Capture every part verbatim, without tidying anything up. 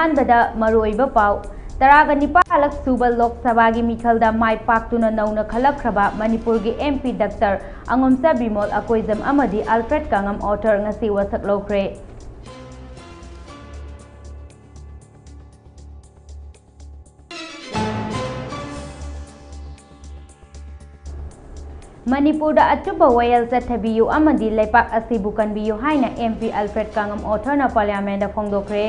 ꯑꯍꯥꯟꯕꯗ ꯃꯔꯨꯑꯣꯏꯕ ꯄꯥꯎ꯫ ꯇꯔꯥꯒ ꯅꯤꯄꯥꯜꯂꯛ ꯁꯨꯕ ꯂꯣꯛ ꯁꯚꯥꯒꯤ ꯃꯤꯈꯜꯗ ꯃꯥꯏ ꯄꯥꯛꯇꯨꯅ ꯅꯧꯅ ꯈꯜꯂꯛꯈ꯭ꯔꯕ ꯃꯅꯤꯄꯨꯔꯒꯤ M P doctor Angomcha Bimol Akoijam ꯑꯃꯗꯤ ꯑꯜꯐ꯭ꯔꯦꯗ ꯀꯥꯉꯝ ꯑꯣꯊꯔ ꯉꯁꯤ ꯋꯥꯁꯛ ꯂꯧꯈ꯭ꯔꯦ꯫ ꯃꯅꯤꯄꯨꯔꯗ ꯑꯆꯨꯝꯕ ꯋꯥꯌꯦꯜ ꯆꯠꯊꯕꯤꯌꯨ ꯑꯃꯗꯤ ꯂꯩꯄꯥꯛ ꯑꯁꯤꯕꯨ ꯀꯟꯕꯤꯌꯨ ꯍꯥꯏꯅ ꯑꯦꯝ ꯄꯤ ꯑꯜꯐ꯭ꯔꯦꯗ ꯀꯥꯉꯝ ꯑꯣꯊꯔꯅ ꯄꯥꯔꯂꯤꯌꯥꯃꯦꯟꯗ ꯐꯣꯡꯗꯣꯛꯈ꯭ꯔꯦ꯫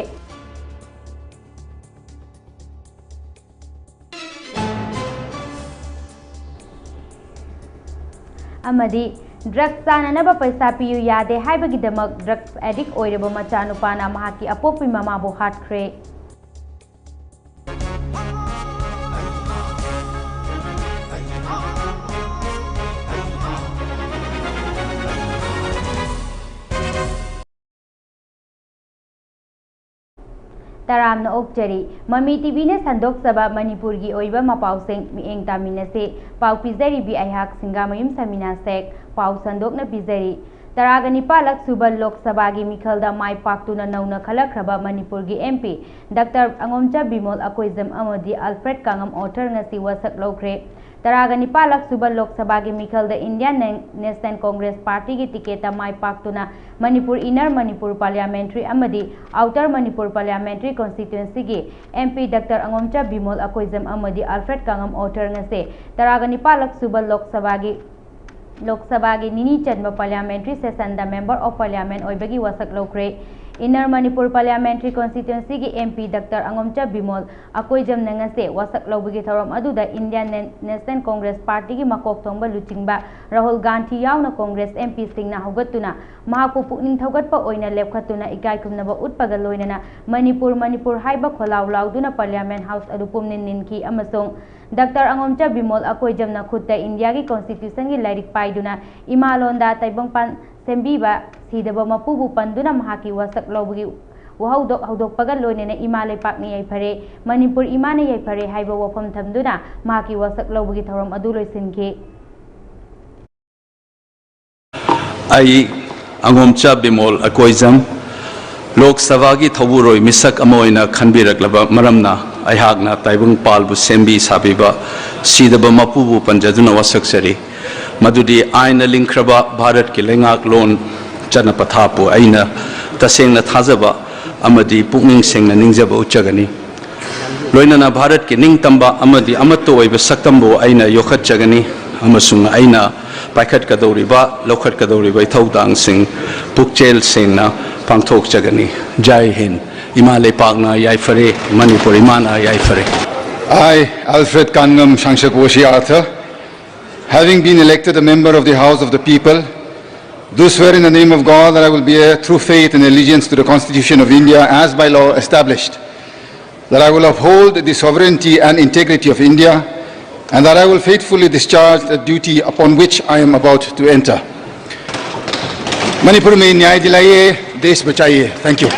ꯑꯃꯗꯤ ꯗ꯭ꯔꯒ ꯆꯥꯅꯅꯕ ꯄꯩꯁꯥ ꯄꯤꯌꯨ ꯌꯥꯗꯦ ꯍꯥꯏꯕꯒꯤꯗꯃꯛ ꯗ꯭ꯔꯒ ꯑꯦꯗꯤꯛ ꯑꯣꯏꯔꯕ ꯃꯆꯥꯅꯨꯄꯥꯅ ꯃꯍꯥꯛꯀꯤ ꯑꯄꯣꯛꯄꯤ ꯃꯃꯥꯕꯨ ꯍꯥꯠꯈ꯭ꯔꯦ꯫ ꯇꯔꯥꯝꯅ ꯑꯣꯛꯆꯔꯤ꯫ ꯃꯃꯤ ꯇꯤꯚꯤꯅ ꯁꯟꯗꯣꯛꯆꯕ ꯃꯅꯤꯄꯨꯔꯒꯤ ꯑꯣꯏꯕ ꯃꯄꯥꯎꯁꯤꯡ ꯃꯤꯠꯌꯦꯡ ꯇꯥꯃꯤꯟꯅꯁꯤ꯫ ꯄꯥꯎ ꯄꯤꯖꯔꯤꯕꯤ ꯑꯩꯍꯥꯛ ꯁꯤꯡꯒꯥꯃꯌꯨꯝ ꯁꯃꯤꯅꯥ ꯁꯦꯈ꯫ ꯄꯥꯎ ꯁꯟꯗꯣꯛꯅ ꯄꯤꯖꯔꯤ꯫ ꯇꯔꯥꯒ ꯅꯤꯄꯥꯜꯂꯛ ꯁꯨꯕ ꯂꯣꯛ ꯁꯚꯥꯒꯤ ꯃꯤꯈꯜꯗ ꯃꯥꯏ ꯄꯥꯛꯇꯨꯅ ꯅꯧꯅ ꯈꯜꯂꯛꯈ꯭ꯔꯕ ꯃꯅꯤꯄꯨꯔꯒꯤ M P doctor Angomcha Bimol Akoijam ꯑꯃꯗꯤ ꯑꯜꯐ꯭ꯔꯦꯗ ꯀꯥꯉꯝ ꯑꯣꯊꯔ ꯉꯁꯤ ꯋꯥꯁꯛ ꯂꯧꯈ꯭ꯔꯦ꯫ ꯇꯔꯥꯒ ꯅꯤꯄꯥꯜꯂꯛ ꯁꯨꯕ ꯂꯣꯛ ꯁꯚꯥꯒꯤ ꯃꯤꯈꯜꯗ ꯏꯟꯗꯤꯌꯟ ꯅꯦ-, ꯅꯦꯁꯅꯦꯜ ꯀꯣꯡꯒ꯭ꯔꯦꯁ ꯄꯥꯔꯇꯤꯒꯤ ꯇꯤꯀꯦꯠꯇ ꯃꯥꯏ ꯄꯥꯛꯇꯨꯅ ꯃꯅꯤꯄꯨꯔ ꯏꯟꯅꯔ ꯃꯅꯤꯄꯨꯔ ꯄꯥꯔꯂꯤꯌꯥꯃꯦꯟꯇ꯭ꯔꯤ ꯑꯃꯗꯤ ꯑꯥꯎꯇꯔ ꯃꯅꯤꯄꯨꯔ ꯄꯥꯔꯂꯤꯌꯥꯃꯦꯟꯇ꯭ꯔꯤ ꯀꯣꯟꯁꯇꯤꯇ꯭ꯋꯦꯟꯁꯤꯒꯤ M P doctor Angomcha Bimol Akoijam ꯑꯃꯗꯤ ꯑꯜꯐ꯭ꯔꯦꯗ ꯀꯥꯉꯝ ꯑꯣꯊꯔ ꯉꯁꯤ ꯇꯔꯥꯒ ꯅꯤꯄꯥꯜꯂꯛ ꯁꯨꯕ ꯂꯣꯛ ꯁꯚꯥꯒꯤ ꯂꯣꯛ ꯁꯚꯥꯒꯤ ꯅꯤꯅꯤ ꯆꯟꯕ ꯄꯥꯔꯂꯤꯌꯥꯃꯦꯟꯇ꯭ꯔꯤ ꯁꯦꯁꯟꯗ ꯃꯦꯝꯕꯔ ꯑꯣꯐ ꯄꯥꯔꯂꯤꯌꯥꯃꯦꯟ ꯑꯣꯏꯕꯒꯤ ꯋꯥꯁꯛ ꯂꯧꯈ꯭ꯔꯦ꯫ ꯏꯟꯅꯔ ꯃꯅꯤꯄꯨꯔ ꯄꯥꯔꯂꯤꯌꯥꯃꯦꯟꯇ꯭ꯔꯤ ꯀꯣꯟꯁꯇꯤꯇ꯭ꯋꯦꯟꯁꯤꯒꯤ M P doctor Angomcha Bimol ꯑꯀꯣꯏꯖꯝꯅ ꯉꯁꯤ ꯋꯥꯁꯛ ꯂꯧꯕꯒꯤ ꯊꯧꯔꯝ ꯑꯗꯨꯗ ꯏꯟꯗꯤꯌꯟ ꯅꯦ-, ꯅꯦꯁꯅꯦꯜ ꯀꯣꯡꯒ꯭ꯔꯦꯁ ꯄꯥꯔꯇꯤꯒꯤ ꯃꯀꯣꯛ ꯊꯣꯡꯕ ꯂꯨꯆꯤꯡꯕ ꯔꯥꯍꯨꯜ ꯒꯥꯟꯙꯤ ꯌꯥꯎꯅ ꯀꯣꯡꯒ꯭ꯔꯦꯁ ꯑꯦꯝ ꯄꯤꯁꯤꯡꯅ ꯍꯧꯒꯠꯇꯨꯅ ꯃꯍꯥꯛꯄꯨ ꯄꯨꯛꯅꯤꯡ ꯊꯧꯒꯠꯄ ꯑꯣꯏꯅ ꯂꯦꯞꯈꯠꯇꯨꯅ ꯏꯀꯥꯏ ꯈꯨꯝꯅꯕ ꯎꯠꯄꯒ ꯂꯣꯏꯅꯅ ꯃꯅꯤꯄꯨꯔ, ꯃꯅꯤꯄꯨꯔ ꯍꯥꯏꯕ ꯈꯣꯜꯂꯥꯎ ꯂꯥꯎꯗꯨꯅ ꯄꯥꯔꯂꯤꯌꯥꯃꯦꯟ ꯍꯥꯎꯁ ꯑꯗꯨ ꯄꯨꯝꯅꯤꯟ ꯅꯤꯟꯈꯤ ꯑꯃꯁꯨꯡ ꯗꯥꯛꯇꯔ ꯑꯉꯣꯝꯆꯥ ꯕꯤꯃꯣꯜ ꯑꯀꯣꯏꯖꯝꯅ ꯈꯨꯠꯇ ꯏꯟꯗꯤꯌꯥꯒꯤ ꯀꯣꯟꯁꯇꯤꯇ꯭ꯌꯨꯁꯟꯒꯤ ꯂꯥꯏꯔꯤꯛ ꯄꯥꯏꯗꯨꯅ ꯏꯃꯥꯂꯣꯟꯗ ꯇꯥꯏꯕꯪꯄꯥꯟ ꯁꯦꯝꯕꯤꯕ ꯁꯤꯗꯕ ꯃꯄꯨꯕꯨ ꯄꯟꯗꯨꯅ ꯃꯍꯥꯛꯀꯤ ꯋꯥꯁꯛ ꯂꯧꯕꯒꯤ ꯋꯥꯍꯧꯗꯣꯛ ꯍꯧꯗꯣꯛꯄꯒ ꯂꯣꯏꯅꯅ ꯏꯃꯥ ꯂꯩꯄꯥꯛꯅ ꯌꯥꯏꯐꯔꯦ, ꯃꯅꯤꯄꯨꯔ ꯏꯃꯥꯅ ꯌꯥꯏꯐꯔꯦ ꯍꯥꯏꯕ ꯋꯥꯐꯝ ꯊꯝꯗꯨꯅ ꯃꯍꯥꯛꯀꯤ ꯋꯥꯁꯛ ꯂꯧꯕꯒꯤ ꯊꯧꯔꯝ ꯑꯗꯨ ꯂꯣꯏꯁꯤꯟꯈꯤ꯫ ꯑꯩ ꯑꯉꯣꯝꯆꯥ ꯕꯤꯃꯣꯜ ꯑꯀꯣꯏꯖꯝ, ꯂꯣꯛ ꯁꯚꯥꯒꯤ ꯊꯧꯕꯨꯔꯣꯏ ꯃꯤꯁꯛ ꯑꯃ ꯑꯣꯏꯅ ꯈꯟꯕꯤꯔꯛꯂꯕ ꯃꯔꯝꯅ ꯑꯩꯍꯥꯛꯅ ꯇꯥꯏꯕꯪꯄꯥꯜꯕꯨ ꯁꯦꯝꯕꯤ ꯁꯥꯕꯤꯕ ꯁꯤꯗꯕ ꯃꯄꯨꯕꯨ ꯄꯟꯖꯗꯨꯅ ꯋꯥꯁꯛꯆꯔꯤ꯫ ꯃꯗꯨꯗꯤ ꯑꯥꯏꯟꯅ ꯂꯤꯡꯈ꯭ꯔꯕ ꯚꯥꯔꯠꯀꯤ ꯂꯩꯉꯥꯛꯂꯣꯟ ꯆꯠꯅ ꯄꯊꯥꯞꯄꯨ ꯑꯩꯅ ꯇꯁꯦꯡꯅ ꯊꯥꯖꯕ ꯑꯃꯗꯤ ꯄꯨꯛꯅꯤꯡ ꯁꯦꯡꯅ ꯅꯤꯡꯖꯕ ꯎꯠꯆꯒꯅꯤ꯫ ꯂꯣꯏꯅꯅ ꯚꯥꯔꯠꯀꯤ ꯅꯤꯡꯇꯝꯕ ꯑꯃꯗꯤ ꯑꯃꯠꯇ ꯑꯣꯏꯕ ꯁꯛꯇꯝꯕꯨ ꯑꯩꯅ ꯌꯣꯛꯈꯠꯆꯒꯅꯤ ꯑꯃꯁꯨꯡ ꯑꯩꯅ ꯄꯥꯏꯈꯠꯀꯗꯧꯔꯤꯕ, ꯂꯧꯈꯠꯀꯗꯧꯔꯤꯕ ꯏꯊꯧꯗꯥꯡꯁꯤꯡ ꯄꯨꯛꯆꯦꯜ ꯁꯦꯡꯅ ꯄꯥꯡꯊꯣꯛꯆꯒꯅꯤ꯫ ꯖꯥꯏ ꯍꯤꯟꯗ꯫ ꯏꯃꯥ ꯂꯩꯄꯥꯛꯅ ꯌꯥꯏꯐꯔꯦ, ꯃꯅꯤꯄꯨꯔ ꯏꯃꯥꯅ ꯌꯥꯏꯐꯔꯦ꯫ I, Alfred Kangam Shangshak Voshi Arthur, having been elected a member of the House of the People, do swear in the name of God that I will bear true faith and allegiance to the Constitution of India as by law established, that I will uphold the sovereignty and integrity of India, and that I will faithfully discharge the duty upon which I am about to enter. Manipur में न्याय दिलाइए, देश बचाइए। Thank you.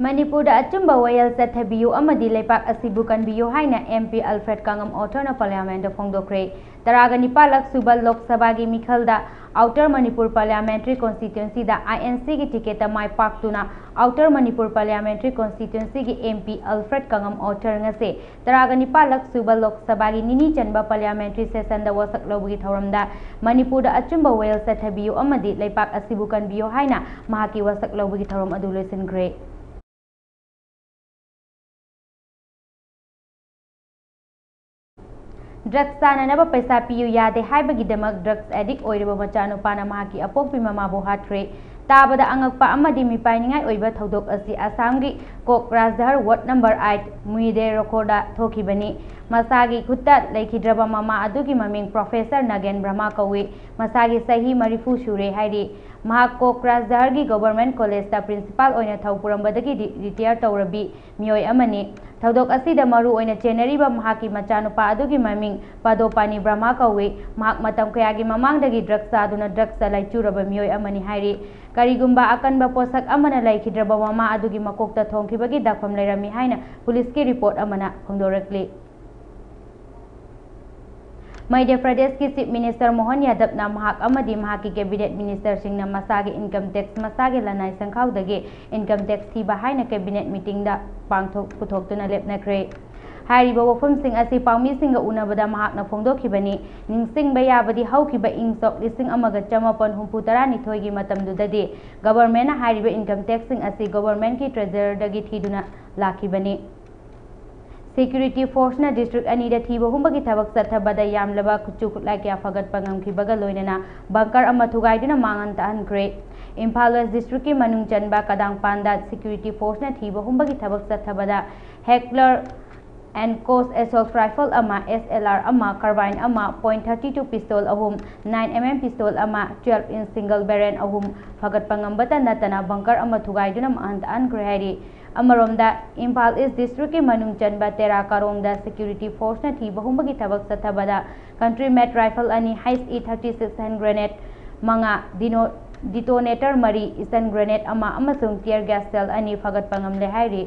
ꯃꯅꯤꯄꯨꯔꯗ ꯑꯆꯨꯝꯕ ꯋꯥꯌꯦꯜ ꯆꯠꯊꯕꯤꯌꯨ ꯑꯃꯗꯤ ꯂꯩꯄꯥꯛ ꯑꯁꯤꯕꯨ ꯀꯟꯕꯤꯌꯨ ꯍꯥꯏꯅ ꯑꯦꯝ ꯄꯤ ꯑꯜꯐ꯭ꯔꯦꯗ ꯀꯥꯡꯉꯝ ꯑꯣꯊꯔꯅ ꯄꯥꯔꯂꯤꯌꯥꯃꯦꯟꯗ ꯐꯣꯡꯗꯣꯛꯈ꯭ꯔꯦ꯫ ꯇꯔꯥꯒ ꯅꯤꯄꯥꯜꯂꯛ ꯁꯨꯕ ꯂꯣꯛ ꯁꯚꯥꯒꯤ ꯃꯤꯈꯜꯗ ꯑꯥꯎꯇꯔ ꯃꯅꯤꯄꯨꯔ ꯄꯥꯔꯂꯤꯌꯥꯃꯦꯟꯇꯔꯤ ꯀꯣꯟꯁꯇꯤꯇ꯭ꯋꯦꯟꯁꯤꯗ ꯑꯥꯏ ꯑꯦꯟ ꯁꯤꯒꯤ ꯇꯤꯀꯦꯠꯇ ꯃꯥꯏ ꯄꯥꯛꯇꯨꯅ ꯑꯥꯎꯇꯔ ꯃꯅꯤꯄꯨꯔ ꯄꯥꯔꯂꯤꯌꯥꯃꯦꯟꯇꯔꯤ ꯀꯣꯟꯁꯇꯤꯇ꯭ꯋꯦꯟꯁꯤꯒꯤ ꯑꯦꯝ ꯄꯤ ꯑꯜꯐ꯭ꯔꯦꯗ ꯀꯥꯡꯉꯝ ꯑꯣꯊꯔ ꯉꯁꯤ ꯇꯔꯥꯒ ꯅꯤꯄꯥꯜꯂꯛ ꯁꯨꯕ ꯂꯣꯛ ꯁꯚꯥꯒꯤ ꯅꯤꯅꯤ ꯆꯟꯕ ꯄꯥꯔꯂꯤꯌꯥꯃꯦꯟꯇꯔꯤ ꯁꯦꯁꯟꯗ ꯋꯥꯁꯛ ꯂꯧꯕꯒꯤ ꯊꯧꯔꯝꯗ ꯃꯅꯤꯄꯨꯔꯗ ꯑꯆꯨꯝꯕ ꯋꯥꯌꯦꯜ ꯆꯠꯊꯕꯤꯌꯨ ꯑꯃꯗꯤ ꯂꯩꯄꯥꯛ ꯑꯁꯤꯕꯨ ꯀꯟꯕꯤꯌꯨ ꯍꯥꯏꯅ ꯃꯍꯥꯛꯀꯤ ꯋꯥꯁꯛ ꯂꯧꯕꯒꯤ ꯊꯧꯔꯝ ꯑꯗꯨ ꯂꯣꯏꯁꯤꯟꯈ꯭ꯔꯦ꯫ ꯗ꯭ꯔꯒꯁ ꯆꯥꯅꯅꯕ ꯄꯩꯁꯥ ꯄꯤꯌꯨ ꯌꯥꯗꯦ ꯍꯥꯏꯕꯒꯤꯗꯃꯛ ꯗ꯭ꯔꯒꯁ ꯑꯦꯗꯤꯛ ꯑꯣꯏꯔꯕ ꯃꯆꯥꯅꯨꯄꯥꯅ ꯃꯍꯥꯛꯀꯤ ꯑꯄꯣꯛꯄꯤ ꯃꯃꯥꯕꯨ ꯍꯥꯠꯈ꯭ꯔꯦ꯫ ꯇꯥꯕꯗ ꯑꯉꯛꯄ ꯑꯃꯗꯤ ꯃꯤꯄꯥꯏꯅꯤꯡꯉꯥꯏ ꯑꯣꯏꯕ ꯊꯧꯗꯣꯛ ꯑꯁꯤ ꯑꯁꯥꯝꯒꯤ ꯀꯣꯀ꯭ꯔꯥꯖꯍꯔ ꯋꯥꯔꯗ ꯅꯝꯕꯔ ꯑꯥꯏꯠ ꯃꯨꯏꯗꯦ ꯔꯣꯈꯣꯔꯗ ꯊꯣꯛꯈꯤꯕꯅꯤ꯫ ꯃꯁꯥꯒꯤ ꯈꯨꯠꯇ ꯂꯩꯈꯤꯗ꯭ꯔꯕ ꯃꯃꯥ ꯑꯗꯨꯒꯤ ꯃꯃꯤꯡ ꯄ꯭ꯔꯣꯐꯦꯁꯔ ꯅꯥꯒꯦꯟ ꯕ꯭ꯔꯍꯃꯥ ꯀꯧꯏ꯫ ꯃꯁꯥꯒꯤ ꯆꯍꯤ ꯃꯔꯤꯐꯨ ꯁꯨꯔꯦ ꯍꯥꯏꯔꯤ꯫ ꯃꯍꯥꯛ ꯀꯣꯀ꯭ꯔꯥꯖꯍꯔꯒꯤ ꯒꯣꯚꯔꯟꯃꯦꯟꯠ ꯀꯣꯂꯦꯖꯇ ꯄ꯭ꯔꯤꯟꯁꯤꯄꯥꯜ ꯑꯣꯏꯅ ꯊꯧ ꯄꯨꯔꯝꯕꯗꯒꯤ ꯔꯤ-, ꯔꯤꯇꯥꯌꯔ ꯇꯧꯔꯕꯤ ꯃꯤꯑꯣꯏ ꯑꯃꯅꯤ꯫ ꯊꯧꯗꯣꯛ ꯑꯁꯤꯗ ꯃꯔꯨ ꯑꯣꯏꯅ ꯆꯦꯟꯅꯔꯤꯕ ꯃꯍꯥꯛꯀꯤ ꯃꯆꯥꯅꯨꯄꯥ ꯑꯗꯨꯒꯤ ꯃꯃꯤꯡ ꯄꯥꯗꯣꯄꯥꯅꯤ ꯕ꯭ꯔꯍꯃꯥ ꯀꯧꯏ꯫ ꯃꯍꯥꯛ ꯃꯇꯝ ꯀꯌꯥꯒꯤ ꯃꯃꯥꯡꯗꯒꯤ ꯗ꯭ꯔꯒꯁ ꯆꯥꯗꯨꯅ ꯗ꯭ꯔꯒꯁꯇ ꯂꯥꯏꯆꯨꯔꯕ ꯃꯤꯑꯣꯏ ꯑꯃꯅꯤ ꯍꯥꯏꯔꯤ꯫ ꯀꯔꯤꯒꯨꯝꯕ ꯑꯀꯟꯕ ꯄꯣꯠꯁꯛ ꯑꯃꯅ ꯂꯩꯈꯤꯗ꯭ꯔꯕ ꯃꯃꯥ ꯑꯗꯨꯒꯤ ꯃꯀꯣꯛꯇ ꯊꯣꯡꯈꯤꯕꯒꯤ ꯗꯥꯛꯐꯝ ꯂꯩꯔꯝꯃꯤ ꯍꯥꯏꯅ ꯄꯨꯂꯤꯁꯀꯤ ꯔꯤꯄꯣꯔꯠ ꯑꯃꯅ ꯐꯣꯡꯗꯣꯔꯛꯂꯤ꯫ ꯃꯙ꯭ꯌ ꯄ꯭ꯔꯗꯦꯁꯀꯤ Chief Minister ꯃꯣꯍꯟ ꯌꯥꯗꯕꯅ ꯃꯍꯥꯛ ꯑꯃꯗꯤ ꯃꯍꯥꯛꯀꯤ Cabinet Ministerꯁꯤꯡꯅ ꯃꯁꯥꯒꯤ income tax ꯃꯁꯥꯒꯤ ꯂꯅꯥꯏ ꯁꯪꯈꯥꯎꯗꯒꯤ income tax ꯊꯤꯕ ꯍꯥꯏꯅ Cabinet meetingꯗ ꯄꯥꯡꯊꯣꯛ ꯄꯨꯊꯣꯛꯇꯨꯅ ꯂꯦꯞꯅꯈ꯭ꯔꯦ꯫ ꯍꯥꯏꯔꯤꯕ ꯋꯥꯐꯝꯁꯤꯡ ꯑꯁꯤ ꯄꯥꯎꯃꯤꯁꯤꯡꯒ ꯎꯅꯕꯗ ꯃꯍꯥꯛꯅ ꯐꯣꯡꯗꯣꯛꯈꯤꯕꯅꯤ꯫ ꯅꯤꯡꯁꯤꯡꯕ ꯌꯥꯕꯗꯤ ꯍꯧꯈꯤꯕ ꯏꯪ ꯁꯣꯛ ꯂꯤꯁꯤꯡ ꯑꯃꯒ ꯆꯃꯥꯄꯟ ꯍꯨꯝꯐꯨ ꯇꯔꯥꯅꯤꯊꯣꯏꯒꯤ ꯃꯇꯝꯗꯨꯗꯗꯤ governmentꯅ ꯍꯥꯏꯔꯤꯕ income taxꯁꯤꯡ ꯑꯁꯤ governmentꯀꯤ treasurerꯗꯒꯤ ꯊꯤꯗꯨꯅ ꯂꯥꯛꯈꯤꯕꯅꯤ꯫ Security forceꯅ district ꯑꯅꯤꯗ ꯊꯤꯕ ꯍꯨꯝꯕꯒꯤ ꯊꯕꯛ ꯆꯠꯊꯕꯗ ꯌꯥꯝꯂꯕ ꯈꯨꯠꯁꯨ ꯈꯨꯠꯂꯥꯏ ꯀꯌꯥ ꯐꯒꯠꯄ ꯉꯝꯈꯤꯕꯒ ꯂꯣꯏꯅꯅ bunker ꯑꯃ ꯊꯨꯒꯥꯏꯗꯨꯅ ꯃꯥꯡꯍꯟ ꯇꯥꯛꯍꯟꯈ꯭ꯔꯦ꯫ ꯏꯝꯐꯥꯜ West districtꯀꯤ ꯃꯅꯨꯡ ꯆꯟꯕ ꯀꯗꯥꯡꯄꯥꯟꯗ security forceꯅ ꯊꯤꯕ ꯍꯨꯝꯕꯒꯤ ꯊꯕꯛ ꯆꯠꯊꯕꯗ Heckler and Koch assault rifle ꯑꯃ, S L R ꯑꯃ, carbine ꯑꯃ, point thirty two pistol ꯑꯍꯨꯝ, nine M M pistol ꯑꯃ, twelve inch single barrel ꯑꯍꯨꯝ ꯐꯒꯠꯄ ꯉꯝꯕꯇ ꯅꯠꯇꯅ bunker ꯑꯃ ꯊꯨꯒꯥꯏꯗꯨꯅ ꯃꯥꯡꯍꯟ ꯇꯥꯛꯍꯟꯈ꯭ꯔꯦ ꯍꯥꯏꯔꯤ꯫ ꯑꯃꯔꯣꯝꯗ, ꯏꯝꯐꯥꯜ East districtꯀꯤ ꯃꯅꯨꯡ ꯆꯟꯕ ꯇꯦꯔꯥ ꯀꯥꯔꯣꯡꯗ security forceꯅ ꯊꯤꯕ ꯍꯨꯝꯕꯒꯤ ꯊꯕꯛ ꯆꯠꯊꯕꯗ country made rifle ꯑꯅꯤ, H E thirty six hand grenade ꯃꯉꯥ, dino-, detonator ꯃꯔꯤ, stun grenade ꯑꯃ ꯑꯃꯁꯨꯡ tear gas shell ꯑꯅꯤ ꯐꯒꯠꯄ ꯉꯝꯂꯦ ꯍꯥꯏꯔꯤ꯫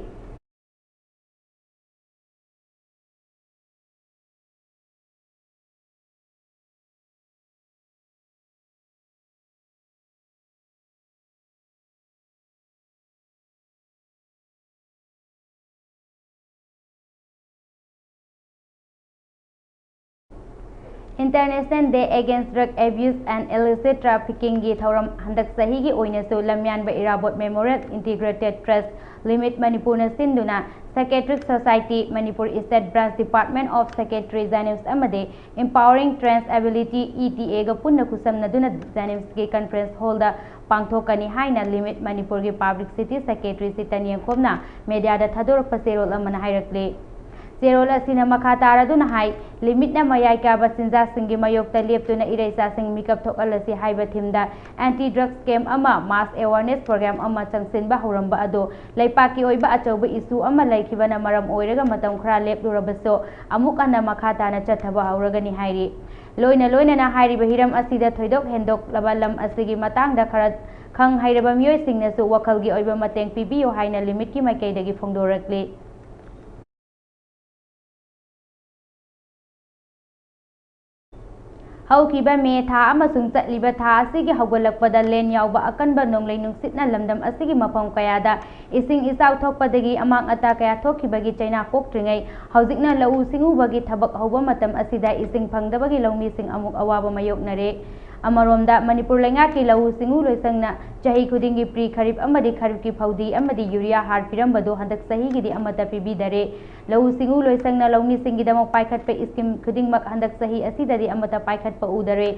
International Day Against Drug Abuse and Illicit Traffickingꯒꯤ ꯊꯧꯔꯝ ꯍꯟꯗꯛ ꯆꯍꯤꯒꯤ ꯑꯣꯏꯅꯁꯨ ꯂꯝꯌꯥꯟꯕ ꯏꯔꯥꯕꯣꯠ Memorial Integrated Trust Limited ꯃꯅꯤꯄꯨꯔꯅ ꯁꯤꯟꯗꯨꯅ Psychiatric Society, Manipur State Branch, Department of Psychiatry, JNIMS ꯑꯃꯗꯤ Empowering Trans Ability, E T Aꯒ ꯄꯨꯟꯅ ꯈꯨꯠꯁꯝꯅꯗꯨꯅ JNIMSꯀꯤ conference hallꯗ ꯄꯥꯡꯊꯣꯛꯀꯅꯤ ꯍꯥꯏꯅ Limited ꯃꯅꯤꯄꯨꯔꯒꯤ publicity secretary ꯁꯤꯇꯟ ꯌꯦꯡꯈꯣꯝꯅ mediaꯗ ꯊꯥꯗꯣꯔꯛꯄ ꯆꯦꯔꯣꯜ ꯑꯃꯅ ꯍꯥꯏꯔꯛꯂꯤ꯫ ꯆꯦꯔꯣꯜ ꯑꯁꯤꯅ ꯃꯈꯥ ꯇꯥꯔꯗꯨꯅ ꯍꯥꯏ, Limitedꯅ ꯃꯌꯥꯏ ꯀꯥꯕ ꯆꯤꯟꯖꯥꯛꯁꯤꯡꯒꯤ ꯃꯥꯌꯣꯛꯇ ꯂꯦꯞꯇꯨꯅ ꯏꯔꯩꯆꯥꯁꯤꯡ ꯃꯤꯀꯞ ꯊꯣꯛꯍꯜꯂꯁꯤ ꯍꯥꯏꯕ themeꯗ anti drugs camp ꯑꯃ, mass awareness program ꯑꯃ ꯆꯪꯁꯤꯟꯕ ꯍꯧꯔꯝꯕ ꯑꯗꯨ ꯂꯩꯄꯥꯛꯀꯤ ꯑꯣꯏꯕ ꯑꯆꯧꯕ issue ꯑꯃ ꯂꯩꯈꯤꯕꯅ ꯃꯔꯝ ꯑꯣꯏꯔꯒ ꯃꯇꯝ ꯈꯔ ꯂꯦꯞꯂꯨꯔꯕꯁꯨ ꯑꯃꯨꯛ ꯍꯟꯅ ꯃꯈꯥ ꯇꯥꯅ ꯆꯠꯊꯕ ꯍꯧꯔꯒꯅꯤ ꯍꯥꯏꯔꯤ꯫ ꯂꯣꯏꯅ ꯂꯣꯏꯅꯅ ꯍꯥꯏꯔꯤꯕ ꯍꯤꯔꯝ ꯑꯁꯤꯗ ꯊꯣꯏꯗꯣꯛ ꯍꯦꯟꯗꯣꯛꯂꯕ ꯂꯝ ꯑꯁꯤꯒꯤ ꯃꯇꯥꯡꯗ ꯈꯔ ꯈꯪ ꯍꯩꯔꯕ ꯃꯤꯑꯣꯏꯁꯤꯡꯅꯁꯨ ꯋꯥꯈꯜꯒꯤ ꯑꯣꯏꯕ ꯃꯇꯦꯡ ꯄꯤꯕꯤꯌꯨ ꯍꯥꯏꯅ Limitedꯀꯤ ꯃꯥꯏꯀꯩꯗꯒꯤ ꯐꯣꯡꯗꯣꯔꯛꯂꯤ꯫ ꯍꯧꯈꯤꯕ ꯃꯦ ꯊꯥ ꯑꯃꯁꯨꯡ ꯆꯠꯂꯤꯕ ꯊꯥ ꯑꯁꯤꯒꯤ ꯍꯧꯒꯠꯂꯛꯄꯗ ꯂꯦꯟ ꯌꯥꯎꯕ ꯑꯀꯟꯕ ꯅꯣꯡꯂꯩ ꯅꯨꯡꯁꯤꯠꯅ ꯂꯝꯗꯝ ꯑꯁꯤꯒꯤ ꯃꯐꯝ ꯀꯌꯥꯗ ꯏꯁꯤꯡ ꯏꯆꯥꯎ ꯊꯣꯛꯄꯗꯒꯤ ꯑꯃꯥꯡ ꯑꯇꯥ ꯀꯌꯥ ꯊꯣꯛꯈꯤꯕꯒꯤ ꯆꯩꯅꯥ ꯀꯣꯛꯇ꯭ꯔꯤꯉꯩ, ꯍꯧꯖꯤꯛꯅ ꯂꯧꯎ ꯁꯤꯡꯎꯕꯒꯤ ꯊꯕꯛ ꯍꯧꯕ ꯃꯇꯝ ꯑꯁꯤꯗ ꯏꯁꯤꯡ ꯐꯪꯗꯕꯒꯤ ꯂꯧꯃꯤꯁꯤꯡ ꯑꯃꯨꯛ ꯑꯋꯥꯕ ꯃꯥꯌꯣꯛꯅꯔꯦ꯫ ꯑꯃꯔꯣꯝꯗ, ꯃꯅꯤꯄꯨꯔ ꯂꯩꯉꯥꯛꯀꯤ ꯂꯧꯎ ꯁꯤꯡꯎ ꯂꯣꯏꯁꯪꯅ ꯆꯍꯤ ꯈꯨꯗꯤꯡꯒꯤ ꯄ꯭ꯔꯤ ꯈꯔꯤꯞ ꯑꯃꯗꯤ ꯈꯔꯤꯞꯀꯤ ꯐꯧꯗꯤ ꯑꯃꯗꯤ ꯌꯨꯔꯤꯌꯥ ꯍꯥꯔ ꯄꯤꯔꯝꯕꯗꯨ ꯍꯟꯗꯛ ꯆꯍꯤꯒꯤꯗꯤ ꯑꯃꯠꯇ ꯄꯤꯕꯤꯗꯔꯦ꯫ ꯂꯧꯎ ꯁꯤꯡꯎ ꯂꯣꯏꯁꯪꯅ ꯂꯧꯃꯤꯁꯤꯡꯒꯤꯗꯃꯛ ꯄꯥꯏꯈꯠꯄ ꯁ꯭ꯀꯤꯝ ꯈꯨꯗꯤꯡꯃꯛ ꯍꯟꯗꯛ ꯆꯍꯤ ꯑꯁꯤꯗꯗꯤ ꯑꯃꯠꯇ ꯄꯥꯏꯈꯠꯄ ꯎꯗꯔꯦ꯫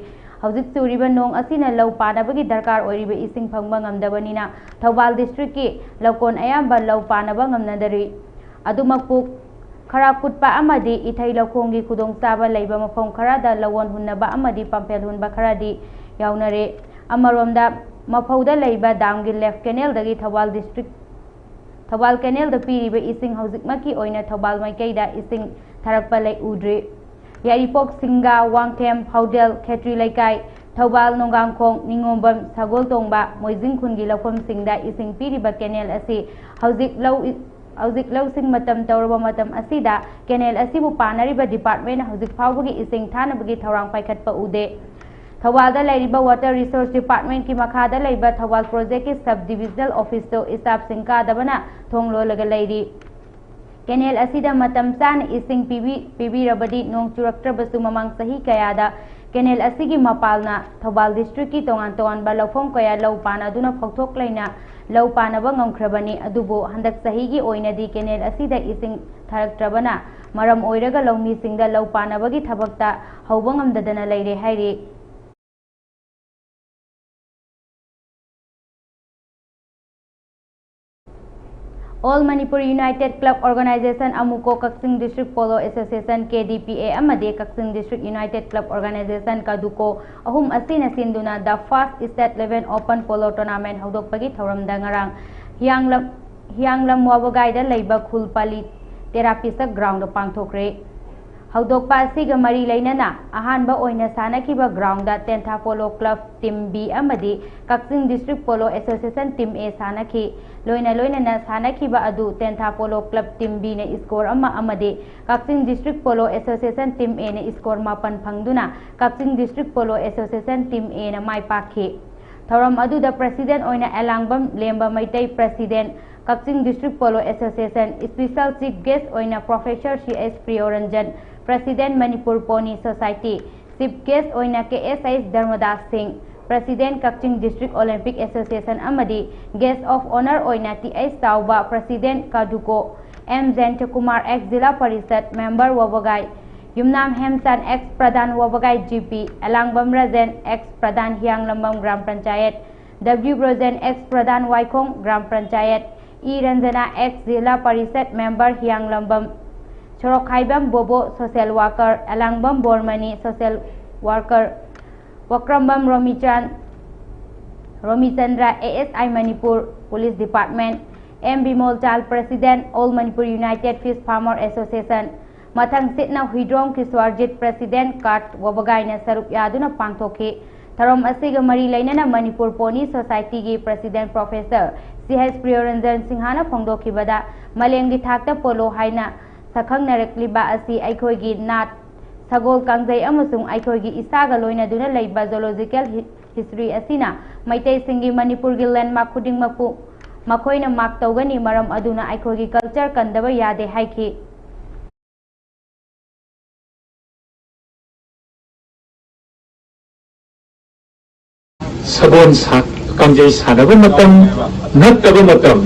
ꯍꯧꯖꯤꯛ ꯆꯨꯔꯤꯕ ꯅꯣꯡ ꯑꯁꯤꯅ ꯂꯧ ꯄꯥꯅꯕꯒꯤ ꯗꯔꯀꯥꯔ ꯑꯣꯏꯔꯤꯕ ꯏꯁꯤꯡ ꯐꯪꯕ ꯉꯝꯗꯕꯅꯤꯅ ꯊꯧꯕꯥꯜ ꯗꯤꯁꯇ꯭ꯔꯤꯛꯀꯤ ꯂꯧꯀꯣꯟ ꯑꯌꯥꯝꯕ ꯂꯧ ꯄꯥꯅꯕ ꯉꯝꯅꯗꯔꯤ꯫ ꯑꯗꯨꯃꯛꯄꯨ ꯈꯔ ꯀꯨꯠꯄ ꯑꯃꯗꯤ ꯏꯊꯩ ꯂꯧꯈꯣꯡꯒꯤ ꯈꯨꯗꯣꯡꯆꯥꯕ ꯂꯩꯕ ꯃꯐꯝ ꯈꯔꯗ ꯂꯧꯋꯣꯟ ꯍꯨꯟꯅꯕ ꯑꯃꯗꯤ ꯄꯥꯝꯐꯦꯜ ꯍꯨꯟꯕ ꯈꯔꯗꯤ ꯌꯥꯎꯅꯔꯦ꯫ ꯑꯃꯔꯣꯝꯗ, ꯃꯐꯧꯗ ꯂꯩꯕ ꯗꯥꯝꯒꯤ ꯂꯦꯐ ꯀꯦꯅꯦꯜꯗꯒꯤ ꯊꯧꯕꯥꯜ ꯗꯤꯁꯇ꯭ꯔꯤꯛ, ꯊꯧꯕꯥꯜ ꯀꯦꯅꯦꯜꯗ ꯄꯤꯔꯤꯕ ꯏꯁꯤꯡ ꯍꯧꯖꯤꯛꯃꯛꯀꯤ ꯑꯣꯏꯅ ꯊꯧꯕꯥꯜ ꯃꯥꯏꯀꯩꯗ ꯏꯁꯤꯡ ꯊꯥꯔꯛꯄ ꯂꯩ ꯎꯗ꯭ꯔꯤ꯫ ꯌꯥꯏꯔꯤꯄꯣꯛ, ꯁꯤꯡꯒꯥ, ꯋꯥꯡꯈꯦꯝ, ꯍꯥꯎꯗꯦꯜ, ꯈꯦꯇ꯭ꯔꯤ ꯂꯩꯀꯥꯏ, ꯊꯧꯕꯥꯜ, ꯅꯣꯡꯒꯥꯡꯈꯣꯡ, ꯅꯤꯉꯣꯝꯕꯝ, ꯁꯒꯣꯜꯇꯣꯡꯕ, ꯃꯣꯏꯖꯤꯡ ꯈꯨꯟꯒꯤ ꯂꯧꯐꯝꯁꯤꯡꯗ ꯏꯁꯤꯡ ꯄꯤꯔꯤꯕ ꯀꯦꯅꯦꯜ ꯑꯁꯤ ꯍꯧꯖꯤꯛ ꯂꯧ, ꯍꯧꯖꯤꯛ ꯂꯧꯁꯤꯡ ꯃꯇꯝ ꯇꯧꯔꯕ ꯃꯇꯝ ꯑꯁꯤꯗ ꯀꯦꯅꯦꯜ ꯑꯁꯤꯕꯨ ꯄꯥꯟꯅꯔꯤꯕ ꯗꯤꯄꯥꯔꯠꯃꯦꯟꯅ ꯍꯧꯖꯤꯛ ꯐꯥꯎꯕꯒꯤ ꯏꯁꯤꯡ ꯊꯥꯅꯕꯒꯤ ꯊꯧꯔꯥꯡ ꯄꯥꯏꯈꯠꯄ ꯎꯗꯦ꯫ ꯊꯧꯕꯥꯜꯗ ꯂꯩꯔꯤꯕ ꯋꯥꯇꯔ ꯔꯤꯁꯣꯔꯁ ꯗꯤꯄꯥꯔꯠꯃꯦꯟꯀꯤ ꯃꯈꯥꯗ ꯂꯩꯕ ꯊꯧꯕꯥꯜ ꯄ꯭ꯔꯣꯖꯦꯛꯀꯤ ꯁꯕ ꯗꯤꯕꯤꯖꯅꯦꯜ ꯑꯣꯐꯤꯁꯇꯨ ꯁ꯭ꯇꯥꯐꯁꯤꯡ ꯀꯥꯗꯕꯅ ꯊꯣꯡ ꯂꯣꯜꯂꯒ ꯂꯩꯔꯤ꯫ ꯀꯦꯅꯦꯜ ꯑꯁꯤꯗ ꯃꯇꯝ ꯆꯥꯅ ꯏꯁꯤꯡ ꯄꯤꯕꯤ-, ꯄꯤꯕꯤꯔꯕꯗꯤ ꯅꯣꯡ ꯆꯨꯔꯛꯇ꯭ꯔꯕꯁꯨ ꯃꯃꯥꯡ ꯆꯍꯤ ꯀꯌꯥꯗ ꯀꯦꯅꯦꯜ ꯑꯁꯤꯒꯤ ꯃꯄꯥꯜꯅ ꯊꯧꯕꯥꯜ ꯗꯤꯁꯇ꯭ꯔꯤꯛꯀꯤ ꯇꯣꯉꯥꯟ ꯇꯣꯉꯥꯟꯕ ꯂꯧꯐꯝ ꯀꯌꯥ ꯂꯧ ꯄꯥꯟꯅꯗꯨꯅ ꯐꯧꯊꯣꯛ ꯂꯩꯅ ꯂꯧ ꯄꯥꯟꯅꯕ ꯉꯝꯈ꯭ꯔꯕꯅꯤ꯫ ꯑꯗꯨꯕꯨ ꯍꯟꯗꯛ ꯆꯍꯤꯒꯤ ꯑꯣꯏꯅꯗꯤ ꯀꯦꯅꯦꯜ ꯑꯁꯤꯗ ꯏꯁꯤꯡ ꯊꯥꯔꯛꯇ꯭ꯔꯕꯅ ꯃꯔꯝ ꯑꯣꯏꯔꯒ ꯂꯧꯃꯤꯁꯤꯡꯗ ꯂꯧ ꯄꯥꯟꯅꯕꯒꯤ ꯊꯕꯛꯇ ꯍꯧꯕ ꯉꯝꯗꯗꯅ ꯂꯩꯔꯦ ꯍꯥꯏꯔꯤ꯫ All Manipur United Club Organization, ꯑꯃꯨꯀꯣ, Kakching District Polo Association, K D P A, ꯑꯃꯗꯤ ꯀꯛꯆꯤꯡ District United Club Organization, ꯀꯗꯨꯀꯣ, ꯑꯍꯨꯝ ꯑꯁꯤꯅ ꯁꯤꯟꯗꯨꯅ The First State Level Open Polo Tournament ꯍꯧꯗꯣꯛꯄꯒꯤ ꯊꯧꯔꯝꯗ ꯉꯔꯥꯡ ꯍꯤꯌꯥꯡꯂꯝ, ꯍꯤꯌꯥꯡꯂꯝ ꯋꯥꯕꯒꯥꯏꯗ ꯂꯩꯕ ꯈꯨꯜ ꯄꯥꯂꯤ ꯇꯦꯔꯥ ꯄꯤꯁꯛ ground ꯗ ꯄꯥꯡꯊꯣꯛꯈ꯭ꯔꯦ꯫ ꯍꯧꯗꯣꯛꯄ ꯑꯁꯤꯒ ꯃꯔꯤ ꯂꯩꯅꯅ ꯑꯍꯥꯟꯕ ꯑꯣꯏꯅ ꯁꯥꯟꯅꯈꯤꯕ ground ꯇꯦꯟꯊꯥ Polo Club Team B ꯑꯃꯗꯤ ꯀꯛꯆꯤꯡ District Polo Association Team A ꯁꯥꯟꯅꯈꯤ꯫ ꯂꯣꯏꯅ ꯂꯣꯏꯅꯅ ꯁꯥꯟꯅꯈꯤꯕ ꯑꯗꯨ ꯇꯦꯟꯊꯥ Polo Club Team B ꯅ score ꯑꯃ ꯑꯃꯗꯤ ꯀꯛꯆꯤꯡ District Polo Association Team A ꯅ score ꯃꯥꯄꯟ ꯐꯪꯗꯨꯅ ꯀꯛꯆꯤꯡ District Polo Association Team A ꯅ ꯃꯥꯏ ꯄꯥꯛꯈꯤ꯫ ꯊꯧꯔꯝ ꯑꯗꯨꯗ President ꯑꯣꯏꯅ ꯑꯦꯂꯥꯡꯕꯝ ꯂꯦꯝꯕ ꯃꯩꯇꯩ, President, ꯀꯛꯆꯤꯡ District Polo Association, Special Chief Guest ꯑꯣꯏꯅ Professor C H Priyoranjan, President, Manipur Pony Society, Chief Guest ꯑꯣꯏꯅ K S H ꯙꯔꯃꯗꯥꯁ ꯁꯤꯡ, President, ꯀꯛꯆꯤꯡ District Olympic Association ꯑꯃꯗꯤ Guest of Honour ꯑꯣꯏꯅ T H ꯆꯥꯎꯕ, President, ꯀꯥꯗꯨꯀꯣ, M ꯖꯌꯟꯇꯀꯨꯃꯥꯔ, ex zila parishad member ꯋꯥꯕꯒꯥꯏ, ꯌꯨꯝꯅꯥꯝ ꯍꯦꯝꯆꯥꯟ, ex Pradhan Wabgai G P, Elangbam Rajen, ex pradhan Hiyanglambam gram panchayat, W Brojen, ex pradhan Waikhong gram panchayat, I Ranjana, ex zila parishad member Hiyanglambam, Sorokhaibam Bobo, social worker, Elangbam Bormani, social worker, Wakrambam Romichan, Romichandra, A S I Manipur Police Department, M Bimol Chal, President, All Manipur United Fish Farmer Association, ꯃꯊꯪꯁꯤꯠꯅ Huidrom Kiswarjit, President, ꯀꯥꯔꯠ ꯋꯥꯕꯒꯥꯏꯅ ꯁꯔꯨꯛ ꯌꯥꯗꯨꯅ ꯄꯥꯡꯊꯣꯛꯈꯤ꯫ ꯊꯧꯔꯝ ꯑꯁꯤꯒ ꯃꯔꯤ ꯂꯩꯅꯅ ꯃꯅꯤꯄꯨꯔ ꯄꯣꯅꯤ ꯁꯣꯁꯥꯏꯇꯤꯒꯤ President Professor C H ꯄ꯭ꯔꯤꯌꯣꯔꯟꯖꯟ ꯁꯤꯡꯍꯅ ꯐꯣꯡꯗꯣꯛꯈꯤꯕꯗ, ꯃꯥꯂꯦꯝꯒꯤ ꯊꯥꯛꯇ ꯄꯣꯂꯣ ꯍꯥꯏꯅ ꯁꯛꯈꯪꯅꯔꯛꯂꯤꯕ ꯑꯁꯤ ꯑꯩꯈꯣꯏꯒꯤ ꯅꯥꯠ, ꯁꯒꯣꯜ ꯀꯥꯡꯖꯩ ꯑꯃꯁꯨꯡ ꯑꯩꯈꯣꯏꯒꯤ ꯏꯁꯥꯒ ꯂꯣꯏꯅꯗꯨꯅ ꯂꯩꯕ zoological hi-, history ꯑꯁꯤꯅ ꯃꯩꯇꯩꯁꯤꯡꯒꯤ ꯃꯅꯤꯄꯨꯔꯒꯤ landmark ꯈꯨꯗꯤꯡꯃꯛꯄꯨ ꯃꯈꯣꯏꯅ mark ꯇꯧꯒꯅꯤ꯫ ꯃꯔꯝ ꯑꯗꯨꯅ ꯑꯩꯈꯣꯏꯒꯤ culture ꯀꯟꯗꯕ ꯌꯥꯗꯦ ꯍꯥꯏꯈꯤ꯫ ꯁꯒꯣꯜ ꯁꯥ-, ꯀꯥꯡꯖꯩ ꯁꯥꯟꯅꯕ ꯃꯇꯝ ꯅꯠꯇꯕ ꯃꯇꯝ,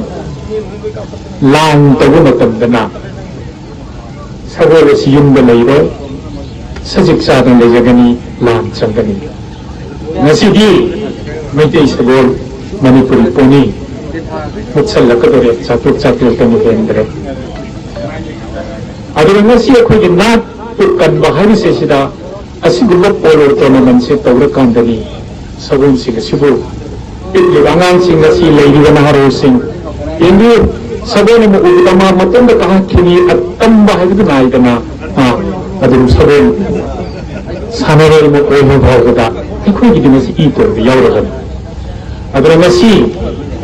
ꯂꯥꯟ ꯇꯧꯕ ꯃꯇꯝꯗꯅ ꯁꯒꯣꯜ ꯑꯁꯤ ꯌꯨꯝꯗ ꯂꯩꯔꯣꯏ, ꯁꯖꯤꯛ ꯆꯥꯗꯨꯅ ꯂꯩꯖꯒꯅꯤ, ꯂꯥꯟ ꯆꯪꯒꯅꯤ꯫ ꯉꯁꯤꯗꯤ ꯃꯩꯇꯩ ꯁꯒꯣꯜ, ꯃꯅꯤꯄꯨꯔꯤ ꯄꯣꯅꯤ ꯃꯨꯠꯁꯜꯂꯛꯀꯗꯧꯔꯦ, ꯆꯥꯇ꯭ꯔꯨꯛ ꯆꯥꯇ꯭ꯔꯦꯠꯇꯒꯤ ꯍꯦꯟꯗ꯭ꯔꯦ꯫ ꯑꯗꯨꯒ ꯉꯁꯤ ꯑꯩꯈꯣꯏꯒꯤ ꯅꯥꯠꯄꯨ ꯀꯟꯕ ꯍꯥꯏꯕꯁꯤꯗ ꯑꯁꯤꯒꯨꯝꯕ ꯄꯣꯂꯣ tournamentꯁꯦ ꯇꯧꯔꯀꯥꯟꯗꯅꯤ ꯁꯒꯣꯜꯁꯤꯡ ꯑꯁꯤꯕꯨ ꯄꯤꯛꯂꯤꯕ ꯑꯉꯥꯡꯁꯤꯡ, ꯉꯁꯤ ꯂꯩꯔꯤꯕ ꯅꯍꯥꯔꯣꯜꯁꯤꯡ, ꯌꯦꯡꯕꯤꯌꯨ, ꯁꯒꯣꯜ ꯑꯃ ꯎꯕꯗ ꯃꯥ ꯃꯇꯣꯝꯇ ꯀꯥꯈꯠꯈꯤꯅꯤ, ꯑꯇꯝꯕ ꯍꯥꯏꯕꯗꯨ ꯅꯥꯏꯗꯅ, ꯑ, ꯑꯗꯨꯝ ꯁꯒꯣꯜ ꯁꯥꯟꯅꯔꯦꯜꯃꯛ ꯑꯣꯏꯕ ꯐꯥꯎꯕꯗ ꯑꯩꯈꯣꯏꯒꯤꯗꯤ ꯃꯁꯤ ꯏ ꯀꯣꯏꯕ ꯌꯥꯎꯔꯕꯅꯤ꯫ ꯑꯗꯨꯅ ꯃꯁꯤ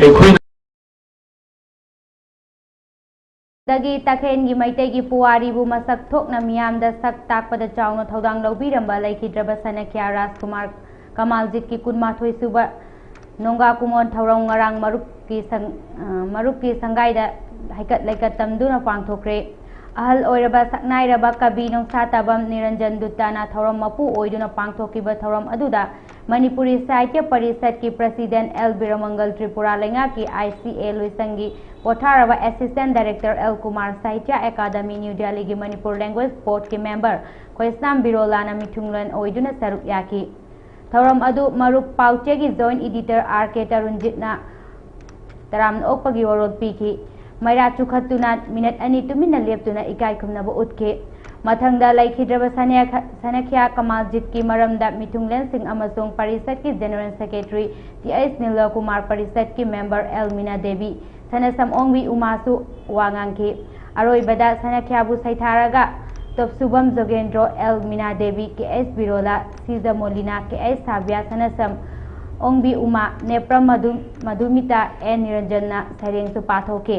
ꯑꯩꯈꯣꯏꯅ ꯗꯒꯤ ꯇꯈꯦꯜꯒꯤ ꯃꯩꯇꯩꯒꯤ ꯄꯨꯋꯥꯔꯤꯕꯨ ꯃꯁꯛ ꯊꯣꯛꯅ ꯃꯤꯌꯥꯝꯗ ꯁꯛ ꯇꯥꯛꯄꯗ ꯆꯥꯎꯅ ꯊꯧꯗꯥꯡ ꯂꯧꯕꯤꯔꯝꯕ ꯂꯩꯈꯤꯗ꯭ꯔꯕ ꯁꯅꯈ꯭ꯌꯥ ꯔꯥꯖꯀꯨꯃꯥꯔ ꯀꯃꯥꯜꯖꯤꯠꯀꯤ ꯀꯨꯟꯃꯥꯊꯣꯏ ꯁꯨꯕ ꯅꯣꯡꯒꯥ ꯀꯨꯃꯣꯟ ꯊꯧꯔꯝ ꯉꯔꯥꯡ ꯃꯔꯨꯞꯀꯤ ꯁꯪ-, ꯑ, ꯃꯔꯨꯞꯀꯤ ꯁꯪꯒꯥꯏꯗ ꯍꯩꯀꯠ ꯂꯩꯀꯠ ꯇꯝꯗꯨꯅ ꯄꯥꯡꯊꯣꯛꯈ꯭ꯔꯦ꯫ ꯑꯍꯜ ꯑꯣꯏꯔꯕ ꯁꯛꯅꯥꯏꯔꯕ ꯀꯕꯤ ꯅꯣꯡꯁꯥ ꯇꯥꯕꯝ ꯅꯤꯔꯟꯖꯟ ꯗꯨꯠꯇꯥꯅ ꯊꯧꯔꯝ ꯃꯄꯨ ꯑꯣꯏꯗꯨꯅ ꯄꯥꯡꯊꯣꯛꯈꯤꯕ ꯊꯧꯔꯝ ꯑꯗꯨꯗ ꯃꯅꯤꯄꯨꯔꯤ ꯁꯥꯍꯤꯇ꯭ꯌ ꯄꯔꯤꯁꯠꯀꯤ ꯄ꯭ꯔꯁꯤꯗꯦꯟ ꯑꯦꯜ ꯕꯤꯔꯃꯪꯒꯜ, ꯇ꯭ꯔꯤꯄꯨꯔꯥ ꯂꯩꯉꯥꯛꯀꯤ ꯑꯥꯏ ꯁꯤ ꯑꯦ ꯂꯣꯏꯁꯪꯒꯤ ꯄꯣꯊꯥꯔꯕ assistant director L Kumar, Sahitya academy new ꯗꯦꯜꯂꯤꯒꯤ ꯃꯅꯤꯄꯨꯔ ꯂꯦꯡꯒ꯭ꯋꯦꯖ ꯕꯣꯔꯗꯀꯤ ꯃꯦꯝꯕꯔ ꯈꯣꯏꯁꯅꯥꯝ ꯕꯤꯔꯣꯂꯥꯅ ꯃꯤꯊꯨꯡꯂꯦꯟ ꯑꯣꯏꯗꯨꯅ ꯁꯔꯨꯛ ꯌꯥꯈꯤ꯫ ꯊꯧꯔꯝ ꯑꯗꯨ ꯃꯔꯨꯞ ꯄꯥꯎꯆꯦꯒꯤ ꯖꯣꯏꯟꯠ ꯏꯗꯤꯇꯔ ꯑꯥꯔ ꯀꯦ ꯇꯔꯨꯟꯖꯤꯠꯅ ꯇꯔꯥꯝꯅ ꯑꯣꯛꯄꯒꯤ ꯋꯥꯔꯣꯜ ꯄꯤꯈꯤ꯫ ꯃꯩꯔꯥ ꯆꯨꯈꯠꯇꯨꯅ ꯃꯤꯅꯠ ꯑꯅꯤ ꯇꯨꯃꯤꯟꯅ ꯂꯦꯞꯇꯨꯅ ꯏꯀꯥꯏ ꯈꯨꯝꯅꯕ ꯎꯠꯈꯤ꯫ ꯃꯊꯪꯗ ꯂꯩꯈꯤꯗ꯭ꯔꯕ ꯁꯅ꯭ꯌꯥ-, ꯁꯅꯈ꯭ꯌꯥ ꯀꯃꯥꯜꯖꯤꯠꯀꯤ ꯃꯔꯝꯗ ꯃꯤꯊꯨꯡꯂꯦꯟꯁꯤꯡ ꯑꯃꯁꯨꯡ ꯄꯔꯤꯁꯠꯀꯤ general secretary T H Nilkumar, ꯄꯔꯤꯁꯠꯀꯤ ꯃꯦꯝꯕꯔ ꯑꯦꯜ ꯃꯤꯅꯥ ꯗꯦꯕꯤ, ꯁꯅꯁꯝ ꯑꯣꯡꯕꯤ ꯎꯃꯥꯁꯨ ꯋꯥ ꯉꯥꯡꯈꯤ꯫ ꯑꯔꯣꯏꯕꯗ ꯁꯅꯈ꯭ꯌꯥꯕꯨ ꯁꯩꯊꯥꯔꯒ ꯇꯣꯞꯁꯨꯕꯝ Jogendro, L Meena Devi, K H Birola, ꯁꯤꯖ ꯃꯣꯂꯤꯅꯥ, ꯀꯦ ꯑꯩꯆ ꯁꯥꯕ꯭ꯌꯥ, ꯁꯅꯁꯝ ꯑꯣꯡꯕꯤ ꯎꯃꯥ, ꯅꯦꯄ꯭ꯔꯝ ꯃꯙꯨ-, ꯃꯙꯨꯃꯤꯇꯥ, ꯑꯦꯟ ꯅꯤꯔꯟꯖꯟꯅ ꯁꯩꯔꯦꯡꯁꯨ ꯄꯥꯊꯣꯛꯈꯤ꯫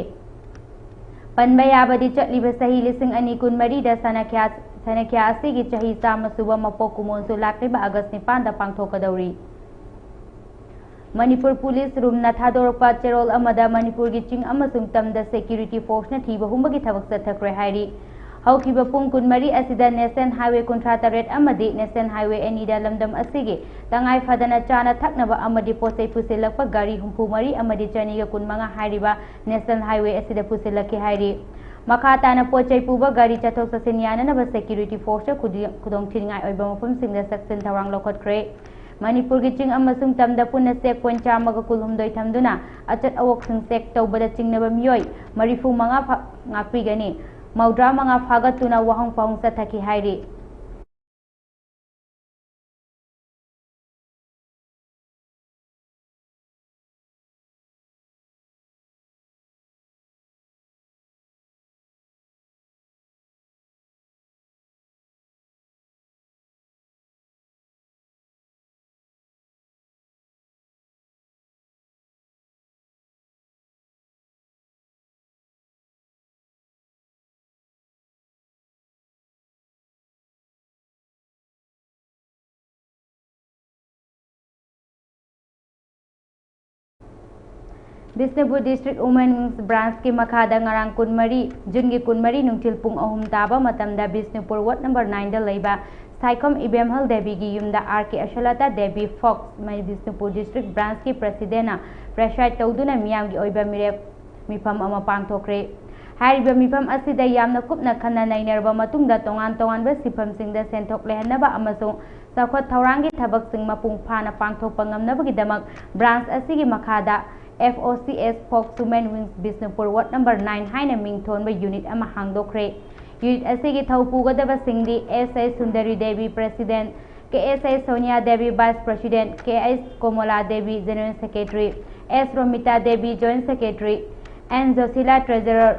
ꯄꯟꯕ ꯌꯥꯕꯗꯤ ꯆꯠꯂꯤꯕ ꯆꯍꯤ ꯂꯤꯁꯤꯡ ꯑꯅꯤ ꯀꯨꯟꯃꯔꯤꯗ ꯁꯅꯈ꯭ꯌꯥ, ꯁꯅꯈ꯭ꯌꯥ ꯑꯁꯤꯒꯤ ꯆꯍꯤ ꯆꯥꯝꯃ ꯁꯨꯕ ꯃꯄꯣꯛ ꯀꯨꯃꯣꯟꯁꯨ ꯂꯥꯛꯂꯤꯕ ꯑꯥꯒꯁ ꯅꯤꯄꯥꯟꯗ ꯄꯥꯡꯊꯣꯛꯀꯗꯧꯔꯤ꯫ ꯃꯅꯤꯄꯨꯔ ꯄꯨꯂꯤꯁ ꯔꯨꯝꯅ ꯊꯥꯗꯣꯔꯛꯄ ꯆꯦꯔꯣꯜ ꯑꯃꯗ ꯃꯅꯤꯄꯨꯔꯒꯤ ꯆꯤꯡ ꯑꯃꯁꯨꯡ ꯇꯝꯗ ꯁꯦꯀ꯭ꯌꯨꯔꯤꯇꯤ ꯐꯣꯔꯁꯅ ꯊꯤꯕ ꯍꯨꯝꯕꯒꯤ ꯊꯕꯛ ꯆꯠꯊꯈ꯭ꯔꯦ ꯍꯥꯏꯔꯤ꯫ ꯍꯧꯈꯤꯕ ꯄꯨꯡ ꯀꯨꯟꯃꯔꯤ ꯑꯁꯤꯗ ꯅꯦꯁꯅꯦꯜ ꯍꯥꯏꯋꯦ ꯀꯨꯟꯊ꯭ꯔꯥ ꯇꯔꯦꯠ ꯑꯃꯗꯤ ꯅꯦꯁꯅꯦꯜ ꯍꯥꯏꯋꯦ ꯑꯅꯤꯗ ꯂꯝꯗꯝ ꯑꯁꯤꯒꯤ ꯇꯉꯥꯏ ꯐꯗꯅ ꯆꯥꯅ ꯊꯛꯅꯕ ꯑꯃꯗꯤ ꯄꯣꯠ ꯆꯩ ꯄꯨꯁꯤꯜꯂꯛꯄ ꯒꯥꯔꯤ ꯍꯨꯝꯐꯨ ꯃꯔꯤ ꯑꯃꯗꯤ ꯆꯅꯤꯒ ꯀꯨꯟ ꯃꯉꯥ ꯍꯥꯏꯔꯤꯕ ꯅꯦꯁꯅꯦꯜ ꯍꯥꯏꯋꯦ ꯑꯁꯤꯗ ꯄꯨꯁꯤꯜꯂꯛꯈꯤ ꯍꯥꯏꯔꯤ꯫ ꯃꯈꯥ ꯇꯥꯅ ꯄꯣꯠ ꯆꯩ ꯄꯨꯕ ꯒꯥꯔꯤ ꯆꯠꯊꯣꯛ ꯆꯠꯁꯤꯟ ꯌꯥꯅꯅꯕ ꯁꯦꯀ꯭ꯌꯨꯔꯤꯇꯤ ꯐꯣꯔꯁꯇ ꯈꯨꯗꯤ-, ꯈꯨꯗꯣꯡꯊꯤꯅꯤꯡꯉꯥꯏ ꯑꯣꯏꯕ ꯃꯐꯝꯁꯤꯡꯗ ꯆꯦꯛꯁꯤꯟ ꯊꯧꯔꯥꯡ ꯂꯧꯈꯠꯈ꯭ꯔꯦ꯫ ꯃꯅꯤꯄꯨꯔꯒꯤ ꯆꯤꯡ ꯑꯃꯁꯨꯡ ꯇꯝꯗ ꯄꯨꯟꯅ ꯆꯦꯛ ꯄꯣꯏꯟꯠ ꯆꯥꯝꯃꯒ ꯀꯨꯟꯍꯨꯝꯗꯣꯏ ꯊꯝꯗꯨꯅ ꯑꯆꯠ ꯑꯋꯣꯛꯁꯤꯡ ꯆꯦꯛ ꯇꯧꯕꯗ ꯆꯤꯡꯅꯕ ꯃꯤꯑꯣꯏ ꯃꯔꯤꯐꯨ ꯃꯉꯥ ꯐꯥ-, ꯉꯥꯛꯄꯤꯒꯅꯤ꯫ ꯃꯧꯗ꯭ꯔꯥ ꯃꯉꯥ ꯐꯥꯒꯠꯇꯨꯅ ꯋꯥꯍꯪ ꯄꯥꯎꯍꯪ ꯆꯠꯊꯈꯤ ꯍꯥꯏꯔꯤ꯫ ꯕꯤꯁꯅꯨꯄꯨꯔ District Women Wings Branchꯀꯤ ꯃꯈꯥꯗ ꯉꯔꯥꯡ ꯀꯨꯟꯃꯔꯤ, Juneꯒꯤ ꯀꯨꯟꯃꯔꯤ ꯅꯨꯡꯊꯤꯜ ꯄꯨꯡ ꯑꯍꯨꯝ ꯇꯥꯕ ꯃꯇꯝꯗ ꯕꯤꯁꯅꯨꯄꯨꯔ Ward number nineꯗ ꯂꯩꯕ ꯁꯥꯏꯈꯣꯝ ꯏꯕꯦꯝꯍꯜ ꯗꯦꯕꯤꯒꯤ ꯌꯨꯝꯗ R K ꯑꯁꯂꯇꯥ ꯗꯦꯕꯤ Fox, ꯃꯩ ꯕꯤꯁꯅꯨꯄꯨꯔ District Branchꯀꯤ Presidentꯅ preside ꯇꯧꯗꯨꯅ ꯃꯤꯌꯥꯝꯒꯤ ꯑꯣꯏꯕ ꯃꯤꯔꯦꯞ ꯃꯤꯐꯝ ꯑꯃ ꯄꯥꯡꯊꯣꯛꯈ꯭ꯔꯦ꯫ ꯍꯥꯏꯔꯤꯕ ꯃꯤꯐꯝ ꯑꯁꯤꯗ ꯌꯥꯝꯅ ꯀꯨꯞꯅ ꯈꯟꯅ ꯅꯩꯅꯔꯕ ꯃꯇꯨꯡꯗ ꯇꯣꯉꯥꯟ ꯇꯣꯉꯥꯟꯕ ꯁꯤꯟꯐꯝꯁꯤꯡꯗ ꯁꯦꯟꯊꯣꯛ ꯂꯩꯍꯟꯅꯕ ꯑꯃꯁꯨꯡ ꯆꯥꯎꯈꯠ ꯊꯧꯔꯥꯡꯒꯤ ꯊꯕꯛꯁꯤꯡ ꯃꯄꯨꯡ ꯐꯥꯅ ꯄꯥꯡꯊꯣꯛꯄ ꯉꯝꯅꯕꯒꯤꯗꯃꯛ branch ꯑꯁꯤꯒꯤ ꯃꯈꯥꯗ F O C S Fox Women Wings Bishnupur Ward number nine ꯍꯥꯏꯅ ꯃꯤꯡ ꯊꯣꯟꯕ unit ꯑꯃ ꯍꯥꯡꯗꯣꯛꯈ꯭ꯔꯦ꯫ Unit ꯑꯁꯤꯒꯤ ꯊꯧ ꯄꯨꯒꯗꯕꯁꯤꯡꯗꯤ S I Sundari Devi President, K S I Sonia Devi Vice President, K S ꯀꯣꯃꯣꯂꯥ Devi General Secretary, S Romita Devi Joint Secretary, N ꯖꯣꯁꯤꯂꯥ Treasurer,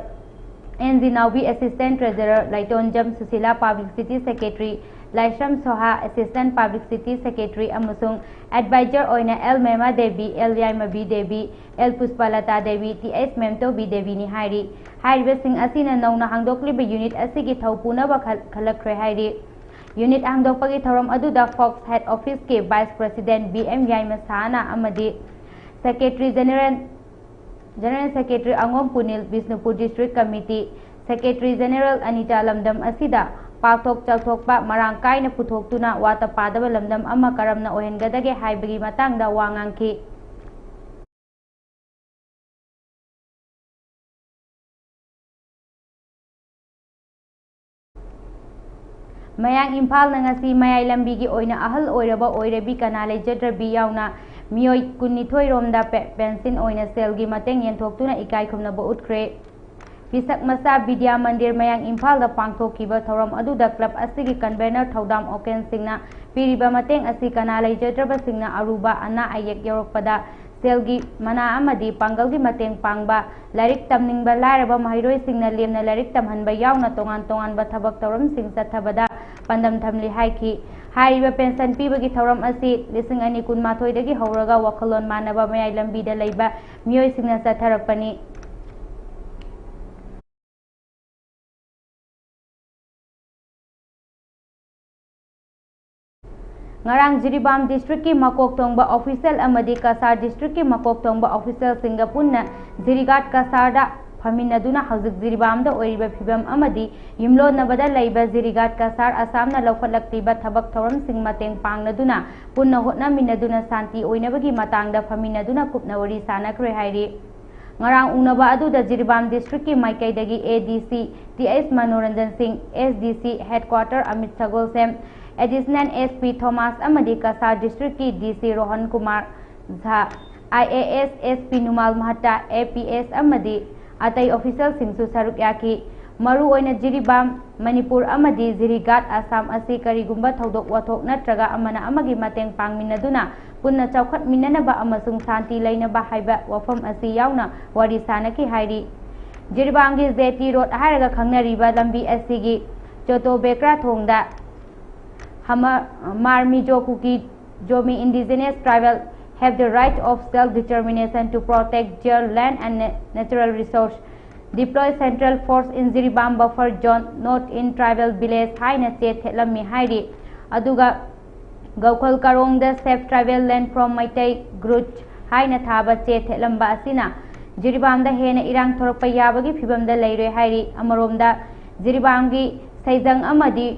N ꯖꯤꯅꯥꯎꯕꯤ Assistant Treasurer, ꯂꯥꯏꯇꯣꯟꯖꯝ Sushila Publicity Secretary, Laishram ꯁꯣꯍꯥ Assistant Publicity Secretary ꯑꯃꯁꯨꯡ advisor ꯑꯣꯏꯅ L ꯃꯦꯃꯥ Devi, L ꯌꯥꯏꯃꯕꯤ Devi, L ꯄꯨꯁꯄꯥꯂꯇꯥ Devi, T S ꯃꯦꯝꯇꯣꯕꯤ ꯗꯦꯕꯤꯅꯤ ꯍꯥꯏꯔꯤ꯫ ꯍꯥꯏꯔꯤꯕꯁꯤꯡ ꯑꯁꯤꯅ ꯅꯧꯅ ꯍꯥꯡꯗꯣꯛꯂꯤꯕ unit ꯑꯁꯤꯒꯤ ꯊꯧ ꯄꯨꯅꯕ ꯈꯜ-, ꯈꯜꯂꯛꯈ꯭ꯔꯦ ꯍꯥꯏꯔꯤ꯫ Unit ꯍꯥꯡꯗꯣꯛꯄꯒꯤ ꯊꯧꯔꯝ ꯑꯗꯨꯗ Fox Head Officeꯀꯤ Vice President B M ꯌꯥꯏꯃ ꯁꯍꯥꯅ ꯑꯃꯗꯤ Secretary General, General Secretary ꯑꯉꯣꯝ ꯀꯨꯅꯤꯜ, Bishnupur District Committee Secretary General Anita ꯂꯝꯗꯝ ꯑꯁꯤꯗ ꯄꯥꯛꯊꯣꯛ ꯆꯥꯎꯊꯣꯛꯄ ꯃꯔꯥꯡ ꯀꯥꯏꯅ ꯄꯨꯊꯣꯛꯇꯨꯅ ꯋꯥꯠꯇ ꯄꯥꯗꯕ ꯂꯝꯗꯝ ꯑꯃ ꯀꯔꯝꯅ ꯑꯣꯏꯍꯟꯒꯗꯒꯦ ꯍꯥꯏꯕꯒꯤ ꯃꯇꯥꯡꯗ ꯋꯥ ꯉꯥꯡꯈꯤ꯫ ꯃꯌꯥꯡ ꯏꯝꯐꯥꯜꯅ ꯉꯁꯤ ꯃꯌꯥꯏ ꯂꯝꯕꯤꯒꯤ ꯑꯣꯏꯅ ꯑꯍꯜ ꯑꯣꯏꯔꯕ ꯑꯣꯏꯔꯕꯤ ꯀꯅꯥ ꯂꯩꯖꯗ꯭ꯔꯕꯤ ꯌꯥꯎꯅ ꯃꯤꯑꯣꯏ ꯀꯨꯟꯅꯤꯊꯣꯏ ꯔꯣꯝꯗ ꯄꯦ-, ꯄꯦꯟꯁꯤꯟ ꯑꯣꯏꯅ ꯁꯦꯜꯒꯤ ꯃꯇꯦꯡ ꯌꯦꯟꯊꯣꯛꯇꯨꯅ ꯏꯀꯥꯏ ꯈꯨꯝꯅꯕ ꯎꯠꯈ꯭ꯔꯦ꯫ ꯄꯤꯁꯛ ꯃꯆꯥ ꯕꯤꯗ꯭ꯌꯥ ꯃꯟꯗꯤꯔ ꯃꯌꯥꯡ ꯏꯝꯐꯥꯜꯗ ꯄꯥꯡꯊꯣꯛꯈꯤꯕ ꯊꯧꯔꯝ ꯑꯗꯨꯗ club ꯑꯁꯤꯒꯤ convener ꯊꯧꯗꯥꯝ ꯑꯣꯀꯦꯟ ꯁꯤꯡꯅ ꯄꯤꯔꯤꯕ ꯃꯇꯦꯡ ꯑꯁꯤ ꯀꯅꯥ ꯂꯩꯖꯗ꯭ꯔꯕꯁꯤꯡꯅ ꯑꯔꯨꯕ ꯑꯅꯥ ꯑꯌꯦꯛ ꯌꯥꯎꯔꯛꯄꯗ ꯁꯦꯜꯒꯤ ꯃꯅꯥ ꯑꯃꯗꯤ ꯄꯥꯡꯒꯜꯒꯤ ꯃꯇꯦꯡ ꯄꯥꯡꯕ, ꯂꯥꯏꯔꯤꯛ ꯇꯝꯅꯤꯡꯕ ꯂꯥꯏꯔꯕ ꯃꯍꯩꯔꯣꯏꯁꯤꯡꯅ ꯂꯦꯝꯅ ꯂꯥꯏꯔꯤꯛ ꯇꯝꯍꯟꯕ ꯌꯥꯎꯅ ꯇꯣꯉꯥꯟ ꯇꯣꯉꯥꯟꯕ ꯊꯕꯛ ꯊꯧꯔꯝꯁꯤꯡ ꯆꯠꯊꯕꯗ ꯄꯥꯟꯗꯝ ꯊꯝꯂꯤ ꯍꯥꯏꯈꯤ꯫ ꯍꯥꯏꯔꯤꯕ ꯄꯦꯟꯁꯟ ꯄꯤꯕꯒꯤ ꯊꯧꯔꯝ ꯑꯁꯤ ꯂꯤꯁꯤꯡ ꯑꯅꯤ ꯀꯨꯟꯃꯥꯊꯣꯏꯗꯒꯤ ꯍꯧꯔꯒ ꯋꯥꯈꯜꯂꯣꯟ ꯃꯥꯟꯅꯕ ꯃꯌꯥꯏ ꯂꯝꯕꯤꯗ ꯂꯩꯕ ꯃꯤꯑꯣꯏꯁꯤꯡꯅ ꯆꯠꯊꯔꯛꯄꯅꯤ꯫ ꯉꯔꯥꯡ ꯖꯤꯔꯤꯕꯥꯝ ꯗꯤꯁꯇ꯭ꯔꯤꯛꯀꯤ ꯃꯀꯣꯛ ꯊꯣꯡꯕ ꯑꯣꯐꯤꯁꯤꯌꯦꯜ ꯑꯃꯗꯤ ꯀꯁꯥꯔ ꯗꯤꯁꯇ꯭ꯔꯤꯛꯀꯤ ꯃꯀꯣꯛ ꯊꯣꯡꯕ ꯑꯣꯐꯤꯁꯤꯌꯦꯜꯁꯤꯡꯒ ꯄꯨꯟꯅ ꯖꯤꯔꯤꯒꯥꯠ ꯀꯁꯥꯔꯗ ꯐꯝꯃꯤꯟꯅꯗꯨꯅ ꯍꯧꯖꯤꯛ ꯖꯤꯔꯤꯕꯥꯝꯗ ꯑꯣꯏꯔꯤꯕ ꯐꯤꯕꯝ ꯑꯃꯗꯤ ꯌꯨꯝꯂꯣꯟꯅꯕꯗ ꯂꯩꯕ ꯖꯤꯔꯤꯒꯥꯠ ꯀꯁꯥꯔ ꯑꯁꯥꯝꯅ ꯂꯧꯈꯠꯂꯛꯂꯤꯕ ꯊꯕꯛ ꯊꯧꯔꯝꯁꯤꯡ ꯃꯇꯦꯡ ꯄꯥꯡꯅꯗꯨꯅ ꯄꯨꯟꯅ ꯍꯣꯠꯅꯃꯤꯟꯅꯗꯨꯅ ꯁꯥꯟꯇꯤ ꯑꯣꯏꯅꯕꯒꯤ ꯃꯇꯥꯡꯗ ꯐꯝꯃꯤꯟꯅꯗꯨꯅ ꯀꯨꯞꯅ ꯋꯥꯔꯤ ꯁꯥꯟꯅꯈ꯭ꯔꯦ ꯍꯥꯏꯔꯤ꯫ ꯉꯔꯥꯡ ꯎꯅꯕ ꯑꯗꯨꯗ ꯖꯤꯔꯤꯕꯥꯝ ꯗꯤꯁꯇ꯭ꯔꯤꯛꯀꯤ ꯃꯥꯏꯀꯩꯗꯒꯤ ꯑꯦ ꯗꯤ ꯁꯤ ꯇꯤ ꯑꯩꯆ ꯃꯅꯣꯔꯟꯖꯟ ꯁꯤꯡ, S D C headquarter Amit Sagolsem, additional S P Thomas ꯑꯃꯗꯤ ꯀꯁꯥꯔ ꯗꯤꯁꯇ꯭ꯔꯤꯛꯀꯤ ꯗꯤ ꯁꯤ ꯔꯣꯍꯟ ꯀꯨꯃꯥꯔ ꯖꯥ, I A S S P ꯅꯨꯃꯥꯜ ꯃꯍꯇꯥ, A P S ꯑꯃꯗꯤ ꯑꯇꯩ ꯑꯣꯐꯤꯁꯤꯌꯦꯜꯁꯤꯡꯁꯨ ꯁꯔꯨꯛ ꯌꯥꯈꯤ꯫ ꯃꯔꯨꯑꯣꯏꯅ ꯖꯤꯔꯤꯕꯥꯝ, ꯃꯅꯤꯄꯨꯔ ꯑꯃꯗꯤ ꯖꯤꯔꯤꯒꯥꯠ, ꯑꯁꯥꯝ ꯑꯁꯤ ꯀꯔꯤꯒꯨꯝꯕ ꯊꯧꯗꯣꯛ ꯋꯥꯊꯣꯛ ꯅꯠꯇ꯭ꯔꯒ ꯑꯃꯅ ꯑꯃꯒꯤ ꯃꯇꯦꯡ ꯄꯥꯡꯃꯤꯟꯅꯗꯨꯅ ꯄꯨꯟꯅ ꯆꯥꯎꯈꯠꯃꯤꯟꯅꯅꯕ ꯑꯃꯁꯨꯡ ꯁꯥꯟꯇꯤ ꯂꯩꯅꯕ ꯍꯥꯏꯕ ꯋꯥꯐꯝ ꯑꯁꯤ ꯌꯥꯎꯅ ꯋꯥꯔꯤ ꯁꯥꯅꯈꯤ ꯍꯥꯏꯔꯤ꯫ ꯖꯤꯔꯤꯕꯥꯝꯒꯤ ꯖꯦ ꯇꯤ ꯔꯣꯗ ꯍꯥꯏꯔꯒ ꯈꯪꯅꯔꯤꯕ ꯂꯝꯕꯤ ꯑꯁꯤꯒꯤ ꯆꯣꯇꯣ ꯕꯦꯀ꯭ꯔꯥ ꯊꯣꯡꯗ ꯍꯃ-, ꯃꯥꯔ ꯃꯤꯖꯣ ꯀꯨꯀꯤ Zomi indigenous tribal have the right of self determination to protect their land and na-, natural resource. Deploy central force in Jiribam buffer zone, not in tribal village ꯍꯥꯏꯅ ꯆꯦ ꯊꯦꯠꯂꯝꯃꯤ ꯍꯥꯏꯔꯤ꯫ ꯑꯗꯨꯒ ꯒꯧꯈꯜ ꯀꯥꯔꯣꯡꯗ Save Tribal Land from Meitei Grudge ꯍꯥꯏꯅ ꯊꯥꯕ ꯆꯦ ꯊꯦꯠꯂꯝꯕ ꯑꯁꯤꯅ ꯖꯤꯔꯤꯕꯥꯝꯗ ꯍꯦꯟꯅ ꯏꯔꯥꯡ ꯊꯣꯔꯛꯄ ꯌꯥꯕꯒꯤ ꯐꯤꯕꯝꯗ ꯂꯩꯔꯦ ꯍꯥꯏꯔꯤ꯫ ꯑꯃꯔꯣꯝꯗ ꯖꯤꯔꯤꯕꯥꯝꯒꯤ ꯁꯩꯖꯪ ꯑꯃꯗꯤ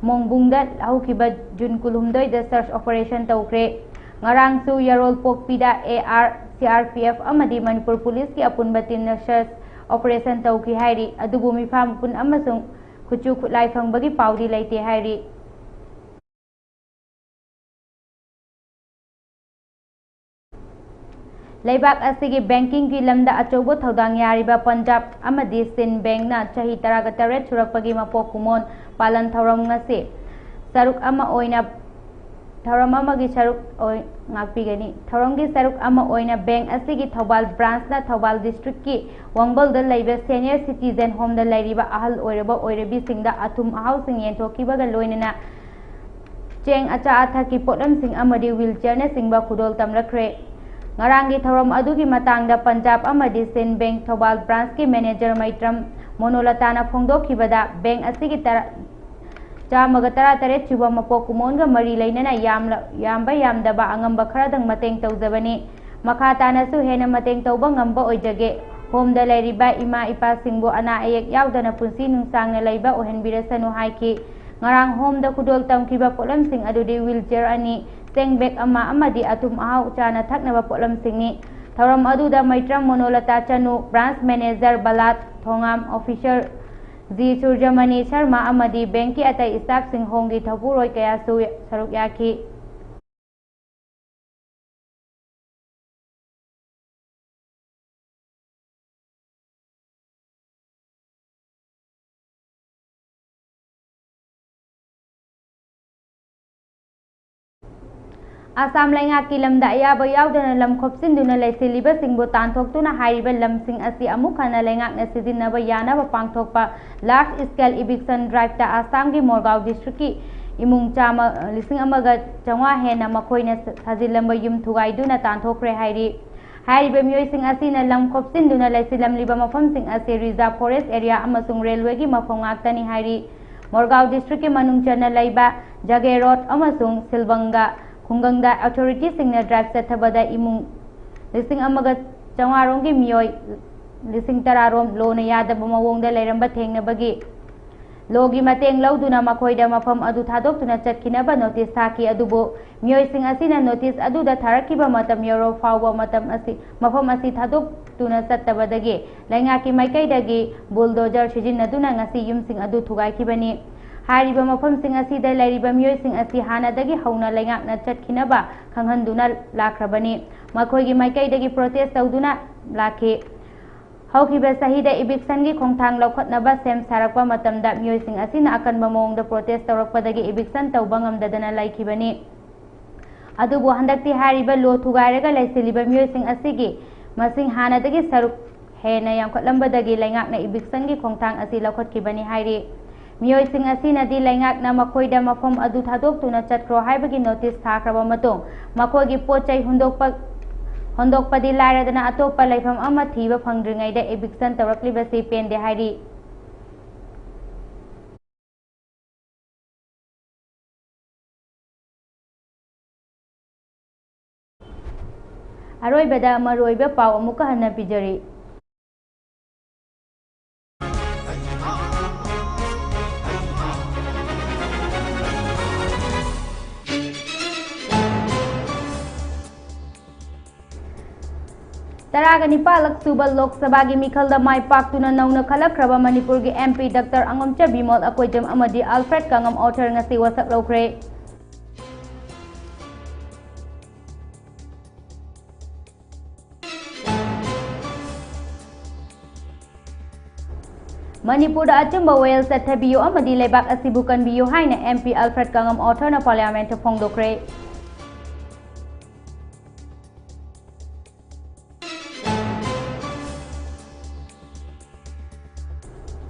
ꯃꯣꯡꯕꯨꯡꯗ ꯍꯧꯈꯤꯕ ꯖꯨꯟ ꯀꯨꯟꯍꯨꯝꯗꯣꯏꯗ search operation ꯇꯧꯈ꯭ꯔꯦ꯫ ꯉꯔꯥꯡꯁꯨ ꯌꯥꯔꯣꯜꯄꯣꯛꯄꯤꯗ A R, C R P F ꯑꯃꯗꯤ ꯃꯅꯤꯄꯨꯔ ꯄꯨꯂꯤꯁꯀꯤ ꯑꯄꯨꯟꯕ teamꯅ search operation ꯇꯧꯈꯤ ꯍꯥꯏꯔꯤ꯫ ꯑꯗꯨꯕꯨ ꯃꯤꯐꯥ ꯃꯄꯨꯟ ꯑꯃꯁꯨꯡ ꯈꯨꯠꯁꯨ ꯈꯨꯠꯂꯥꯏ ꯐꯪꯕꯒꯤ ꯄꯥꯎꯗꯤ ꯂꯩꯇꯦ ꯍꯥꯏꯔꯤ꯫ ꯂꯩꯕꯥꯛ ꯑꯁꯤꯒꯤ bankingꯒꯤ ꯂꯝꯗ ꯑꯆꯧꯕ ꯊꯧꯗꯥꯡ ꯌꯥꯔꯤꯕ ꯄꯟꯖꯥꯕ ꯑꯃꯗꯤ ꯁꯤꯟ bankꯅ ꯆꯍꯤ ꯇꯔꯥꯒ ꯇꯔꯦꯠ ꯁꯨꯔꯛꯄꯒꯤ ꯃꯄꯣꯛ ꯀꯨꯝꯑꯣꯟ ꯄꯥꯂꯟ ꯊꯧꯔꯝ ꯉꯁꯤ ꯁꯔꯨꯛ ꯑꯃ ꯑꯣꯏꯅ, ꯊꯧꯔꯝ ꯑꯃꯒꯤ ꯁꯔꯨꯛ ꯑꯣꯏ-, ꯉꯥꯛꯄꯤꯒꯅꯤ꯫ ꯊꯧꯔꯝꯒꯤ ꯁꯔꯨꯛ ꯑꯃ ꯑꯣꯏꯅ bank ꯑꯁꯤꯒꯤ ꯊꯧꯕꯥꯜ branchꯅ ꯊꯧꯕꯥꯜ districtꯀꯤ ꯋꯥꯡꯕꯜꯗ ꯂꯩꯕ senior citizen homeꯗ ꯂꯩꯔꯤꯕ ꯑꯍꯜ ꯑꯣꯏꯔꯕ ꯑꯣꯏꯔꯕꯤꯁꯤꯡꯗ ꯑꯊꯨꯝ ꯑꯍꯥꯎꯁꯤꯡ ꯌꯦꯟꯊꯣꯛꯈꯤꯕꯒ ꯂꯣꯏꯅꯅ ꯆꯦꯡ, ꯑꯆꯥ ꯑꯊꯛꯀꯤ ꯄꯣꯠꯂꯝꯁꯤꯡ ꯑꯃꯗꯤ wheelchairꯅꯆꯤꯡꯕ ꯈꯨꯗꯣꯜ ꯇꯝꯂꯛꯈ꯭ꯔꯦ꯫ ꯉꯔꯥꯡꯒꯤ ꯊꯧꯔꯝ ꯑꯗꯨꯒꯤ ꯃꯇꯥꯡꯗ ꯄꯟꯖꯥꯕ ꯑꯃꯗꯤ ꯁꯤꯟ bank ꯊꯧꯕꯥꯜ branchꯀꯤ manager ꯃꯩꯇ꯭ꯔꯝ ꯃꯣꯅꯣꯂꯇꯥꯅ ꯐꯣꯡꯗꯣꯛꯈꯤꯕꯗ, bank ꯑꯁꯤꯒꯤ ꯇꯔꯥ-, ꯆꯥꯝꯃꯒ ꯇꯔꯥꯇꯔꯦꯠ ꯁꯨꯕ ꯃꯄꯣꯛ ꯀꯨꯝꯑꯣꯟꯒ ꯃꯔꯤ ꯂꯩꯅꯅ ꯌꯥꯝꯂ-, ꯌꯥꯝꯕ ꯌꯥꯝꯗꯕ ꯑꯉꯝꯕ ꯈꯔꯗꯪ ꯃꯇꯦꯡ ꯇꯧꯖꯕꯅꯤ꯫ ꯃꯈꯥ ꯇꯥꯅꯁꯨ ꯍꯦꯟꯅ ꯃꯇꯦꯡ ꯇꯧꯕ ꯉꯝꯕ ꯑꯣꯏꯖꯒꯦ꯫ ꯍꯣꯝꯗ ꯂꯩꯔꯤꯕ ꯏꯃꯥ ꯏꯄꯥꯁꯤꯡꯕꯨ ꯑꯅꯥ ꯑꯌꯦꯛ ꯌꯥꯎꯗꯅ ꯄꯨꯟꯁꯤ ꯅꯨꯡꯁꯥꯡꯅ ꯂꯩꯕ ꯑꯣꯏꯍꯟꯕꯤꯔꯁꯅꯨ ꯍꯥꯏꯈꯤ꯫ ꯉꯔꯥꯡ ꯍꯣꯝꯗ ꯈꯨꯗꯣꯜ ꯇꯝꯈꯤꯕ ꯄꯣꯠꯂꯝꯁꯤꯡ ꯑꯗꯨꯗꯤ wheelchair ꯑꯅꯤ, ꯆꯦꯡ bag ꯑꯃ ꯑꯃꯗꯤ ꯑꯊꯨꯝ ꯑꯍꯥꯎ ꯆꯥꯅ ꯊꯛꯅꯕ ꯄꯣꯠꯂꯝꯁꯤꯡꯅꯤ꯫ ꯊꯧꯔꯝ ꯑꯗꯨꯗ ꯃꯩꯇ꯭ꯔꯝ ꯃꯣꯅꯣꯂꯇꯥ ꯆꯅꯨ, branch manager ꯕꯂꯥꯠ ꯊꯣꯉꯥꯝ, officer ꯖꯤ ꯁꯨꯔꯖꯃꯅꯤ ꯁꯔꯃ ꯑꯃꯗꯤ ꯕꯦꯡꯛꯀꯤ ꯑꯇꯩ staffꯁꯤꯡ, ꯍꯣꯝꯒꯤ ꯊꯧꯄꯨꯔꯣꯏ ꯀꯌꯥꯁꯨ ꯁꯔꯨꯛ ꯌꯥꯈꯤ꯫ ꯑꯁꯥꯝ ꯂꯩꯉꯥꯛꯀꯤ ꯂꯝꯗ ꯑꯌꯥꯕ ꯌꯥꯎꯗꯅ ꯂꯝ ꯈꯣꯞꯆꯤꯟꯗꯨꯅ ꯂꯩꯁꯤꯜꯂꯤꯕꯁꯤꯡꯕꯨ ꯇꯥꯟꯊꯣꯛꯇꯨꯅ ꯍꯥꯏꯔꯤꯕ ꯂꯝꯁꯤꯡ ꯑꯁꯤ ꯑꯃꯨꯛ ꯍꯟꯅ ꯂꯩꯉꯥꯛꯅ ꯁꯤꯖꯤꯟꯅꯕ ꯌꯥꯅꯕ ꯄꯥꯡꯊꯣꯛꯄ large scale eviction driveꯇ ꯑꯁꯥꯝꯒꯤ ꯃꯣꯔꯒꯥꯎ districtꯀꯤ ꯏꯃꯨꯡ ꯆꯥꯝꯃ, ꯂꯤꯁꯤꯡ ꯑꯃꯒ ꯆꯥꯝꯃꯉꯥ ꯍꯦꯟꯅ ꯃꯈꯣꯏꯅ ꯁꯥꯖꯤꯜꯂꯝꯕ ꯌꯨꯝ ꯊꯨꯒꯥꯏꯗꯨꯅ ꯇꯥꯟꯊꯣꯛꯈ꯭ꯔꯦ ꯍꯥꯏꯔꯤ꯫ ꯍꯥꯏꯔꯤꯕ ꯃꯤꯑꯣꯏꯁꯤꯡ ꯑꯁꯤꯅ ꯂꯝ ꯈꯣꯞꯆꯤꯟꯗꯨꯅ ꯂꯩꯁꯤꯜꯂꯝꯂꯤꯕ ꯃꯐꯝꯁꯤꯡ ꯑꯁꯤ reserve forest area ꯑꯃꯁꯨꯡ railwayꯒꯤ ꯃꯐꯝ ꯉꯥꯛꯇꯅꯤ ꯍꯥꯏꯔꯤ꯫ ꯃꯣꯔꯒꯥꯎ districtꯀꯤ ꯃꯅꯨꯡ ꯆꯟꯅ ꯂꯩꯕ ꯖꯒꯦꯔꯣꯠ ꯑꯃꯁꯨꯡ ꯁꯤꯜꯕꯪꯒ ꯈꯨꯡꯒꯪꯗ authorityꯁꯤꯡꯅ drive ꯆꯠꯊꯕꯗ ꯏꯃꯨꯡ ꯂꯤꯁꯤꯡ ꯑꯃꯒ ꯆꯥꯝꯃꯉꯥ ꯔꯣꯝꯒꯤ ꯃꯤꯑꯣꯏ ꯂꯤꯁꯤꯡ ꯇꯔꯥ ꯔꯣꯝ ꯂꯣꯅ ꯌꯥꯗꯕ ꯃꯑꯣꯡꯗ ꯂꯩꯔꯝꯕ ꯊꯦꯡꯅꯕꯒꯤ ꯂꯣꯒꯤ ꯃꯇꯦꯡ ꯂꯧꯗꯨꯅ ꯃꯈꯣꯏꯗ ꯃꯐꯝ ꯑꯗꯨ ꯊꯥꯗꯣꯛꯇꯨꯅ ꯆꯠꯈꯤꯅꯕ notice ꯊꯥꯈꯤ꯫ ꯑꯗꯨꯕꯨ ꯃꯤꯑꯣꯏꯁꯤꯡ ꯑꯁꯤꯅ notice ꯑꯗꯨꯗ ꯊꯥꯔꯛꯈꯤꯕ ꯃꯇꯝ ꯌꯧꯔ ꯐꯥꯎꯕ ꯃꯇꯝ ꯑꯁꯤ, ꯃꯐꯝ ꯑꯁꯤ ꯊꯥꯗꯣꯛꯇꯨꯅ ꯆꯠꯇꯕꯗꯒꯤ ꯂꯩꯉꯥꯛꯀꯤ ꯃꯥꯏꯀꯩꯗꯒꯤ bulldozer ꯁꯤꯖꯤꯟꯅꯗꯨꯅ ꯉꯁꯤ ꯌꯨꯝꯁꯤꯡ ꯑꯗꯨ ꯊꯨꯒꯥꯏꯈꯤꯕꯅꯤ꯫ ꯍꯥꯏꯔꯤꯕ ꯃꯐꯝꯁꯤꯡ ꯑꯁꯤꯗ ꯂꯩꯔꯤꯕ ꯃꯤꯑꯣꯏꯁꯤꯡ ꯑꯁꯤ ꯍꯥꯟꯅꯗꯒꯤ ꯍꯧꯅ ꯂꯩꯉꯥꯛꯅ ꯆꯠꯈꯤꯅꯕ ꯈꯪꯍꯟꯗꯨꯅ ꯂꯥꯛꯈ꯭ꯔꯕꯅꯤ꯫ ꯃꯈꯣꯏꯒꯤ ꯃꯥꯏꯀꯩꯗꯒꯤ protest ꯇꯧꯗꯨꯅ ꯂꯥꯛꯈꯤ꯫ ꯍꯧꯈꯤꯕ ꯆꯍꯤꯗ evictionꯒꯤ ꯈꯣꯡꯊꯥꯡ ꯂꯧꯈꯠꯅꯕ ꯁꯦꯝ ꯁꯥꯔꯛꯄ ꯃꯇꯝꯗ ꯃꯤꯑꯣꯏꯁꯤꯡ ꯑꯁꯤꯅ ꯑꯀꯟꯕ ꯃꯑꯣꯡꯗ protest ꯇꯧꯔꯛꯄꯗꯒꯤ eviction ꯇꯧꯕ ꯉꯝꯗꯗꯅ ꯂꯩꯈꯤꯕꯅꯤ꯫ ꯑꯗꯨꯕꯨ ꯍꯟꯗꯛꯇꯤ ꯍꯥꯏꯔꯤꯕ ꯂꯣ ꯊꯨꯒꯥꯏꯔꯒ ꯂꯩꯁꯤꯜꯂꯤꯕ ꯃꯤꯑꯣꯏꯁꯤꯡ ꯑꯁꯤꯒꯤ ꯃꯁꯤꯡ ꯍꯥꯟꯅꯗꯒꯤ ꯁꯔꯨꯛ ꯍꯦꯟꯅ ꯌꯥꯝꯈꯠꯂꯝꯕꯗꯒꯤ ꯂꯩꯉꯥꯛꯅ evictionꯒꯤ ꯈꯣꯡꯊꯥꯡ ꯑꯁꯤ ꯂꯧꯈꯠꯈꯤꯕꯅꯤ ꯍꯥꯏꯔꯤ꯫ ꯃꯤꯑꯣꯏꯁꯤꯡ ꯑꯁꯤꯅꯗꯤ ꯂꯩꯉꯥꯛꯅ ꯃꯈꯣꯏꯗ ꯃꯐꯝ ꯑꯗꯨ ꯊꯥꯗꯣꯛꯇꯨꯅ ꯆꯠꯈ꯭ꯔꯣ ꯍꯥꯏꯕꯒꯤ notice ꯊꯥꯈ꯭ꯔꯕ ꯃꯇꯨꯡ ꯃꯈꯣꯏꯒꯤ ꯄꯣꯠ ꯆꯩ ꯍꯨꯟꯗꯣꯛꯄ, ꯍꯣꯟꯗꯣꯛꯄꯗꯤ ꯂꯥꯏꯔꯗꯅ ꯑꯇꯣꯞꯄ ꯂꯩꯐꯝ ꯑꯃ ꯊꯤꯕ ꯐꯪꯗ꯭ꯔꯤꯉꯩꯗ eviction ꯇꯧꯔꯛꯂꯤꯕꯁꯤ ꯄꯦꯟꯗꯦ ꯍꯥꯏꯔꯤ꯫ ꯑꯔꯣꯏꯕꯗ ꯃꯔꯨꯑꯣꯏꯕ ꯄꯥꯎ ꯑꯃꯨꯛꯀ ꯍꯟꯅ ꯄꯤꯖꯔꯤ꯫ ꯇꯔꯥꯒ ꯅꯤꯄꯥꯜꯂꯛ ꯁꯨꯕ ꯂꯣꯛ ꯁꯚꯥꯒꯤ ꯃꯤꯈꯜꯗ ꯃꯥꯏ ꯄꯥꯛꯇꯨꯅ ꯅꯧꯅ ꯈꯜꯂꯛꯈ꯭ꯔꯕ ꯃꯅꯤꯄꯨꯔꯒꯤ M P Doctor ꯑꯉꯝꯆ Bimol Akoijam ꯑꯃꯗꯤ ꯑꯜꯐ꯭ꯔꯦꯗ ꯀꯉꯝ ꯑꯣꯊꯔ ꯉꯁꯤ ꯋꯥꯁꯛ ꯂꯧꯈ꯭ꯔꯦ꯫ ꯃꯅꯤꯄꯨꯔꯗ ꯑꯆꯨꯝꯕ ꯋꯥꯌꯦꯜ ꯆꯠꯊꯕꯤꯌꯨ ꯑꯃꯗꯤ ꯂꯩꯕꯥꯛ ꯑꯁꯤꯕꯨ ꯀꯟꯕꯤꯌꯨ ꯍꯥꯏꯅ M P ꯑꯜꯐ꯭ꯔꯦꯗ ꯀꯉꯝ ꯑꯣꯊꯔꯅ ꯄꯥꯔꯂꯤꯌꯥꯃꯦꯟꯠꯇ ꯐꯣꯡꯗꯣꯛꯈ꯭ꯔꯦ꯫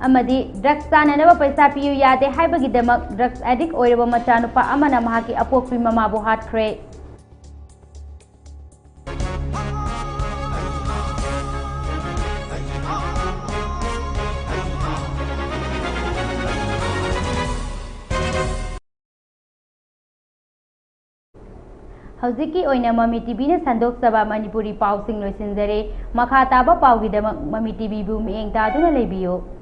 ꯑꯃꯗꯤ ꯗ꯭ꯔꯒꯁ ꯆꯥꯅꯅꯕ ꯄꯩꯁꯥ ꯄꯤꯌꯨ ꯌꯥꯗꯦ ꯍꯥꯏꯕꯒꯤꯗꯃꯛ ꯗ꯭ꯔꯒꯁ ꯑꯦꯗꯤꯛ ꯑꯣꯏꯔꯕ ꯃꯆꯥꯅꯨꯄꯥ ꯑꯃꯅ ꯃꯍꯥꯛꯀꯤ ꯑꯄꯣꯛꯄꯤ ꯃꯃꯥꯕꯨ ꯍꯥꯠꯈ꯭ꯔꯦ꯫ ꯍꯧꯖꯤꯛꯀꯤ ꯑꯣꯏꯅ ꯃꯃꯤ ꯇꯤꯚꯤꯅ ꯁꯟꯗꯣꯛꯆꯕ ꯃꯅꯤꯄꯨꯔꯤ ꯄꯥꯎꯁꯤꯡ ꯂꯣꯏꯁꯤꯟꯖꯔꯦ꯫ ꯃꯈꯥ ꯇꯥꯕ ꯄꯥꯎꯒꯤꯗꯃꯛ ꯃꯃꯤ ꯇꯤꯚꯤꯕꯨ ꯃꯤꯠꯌꯦꯡ ꯇꯥꯗꯨꯅ ꯂꯩꯕꯤꯌꯨ꯫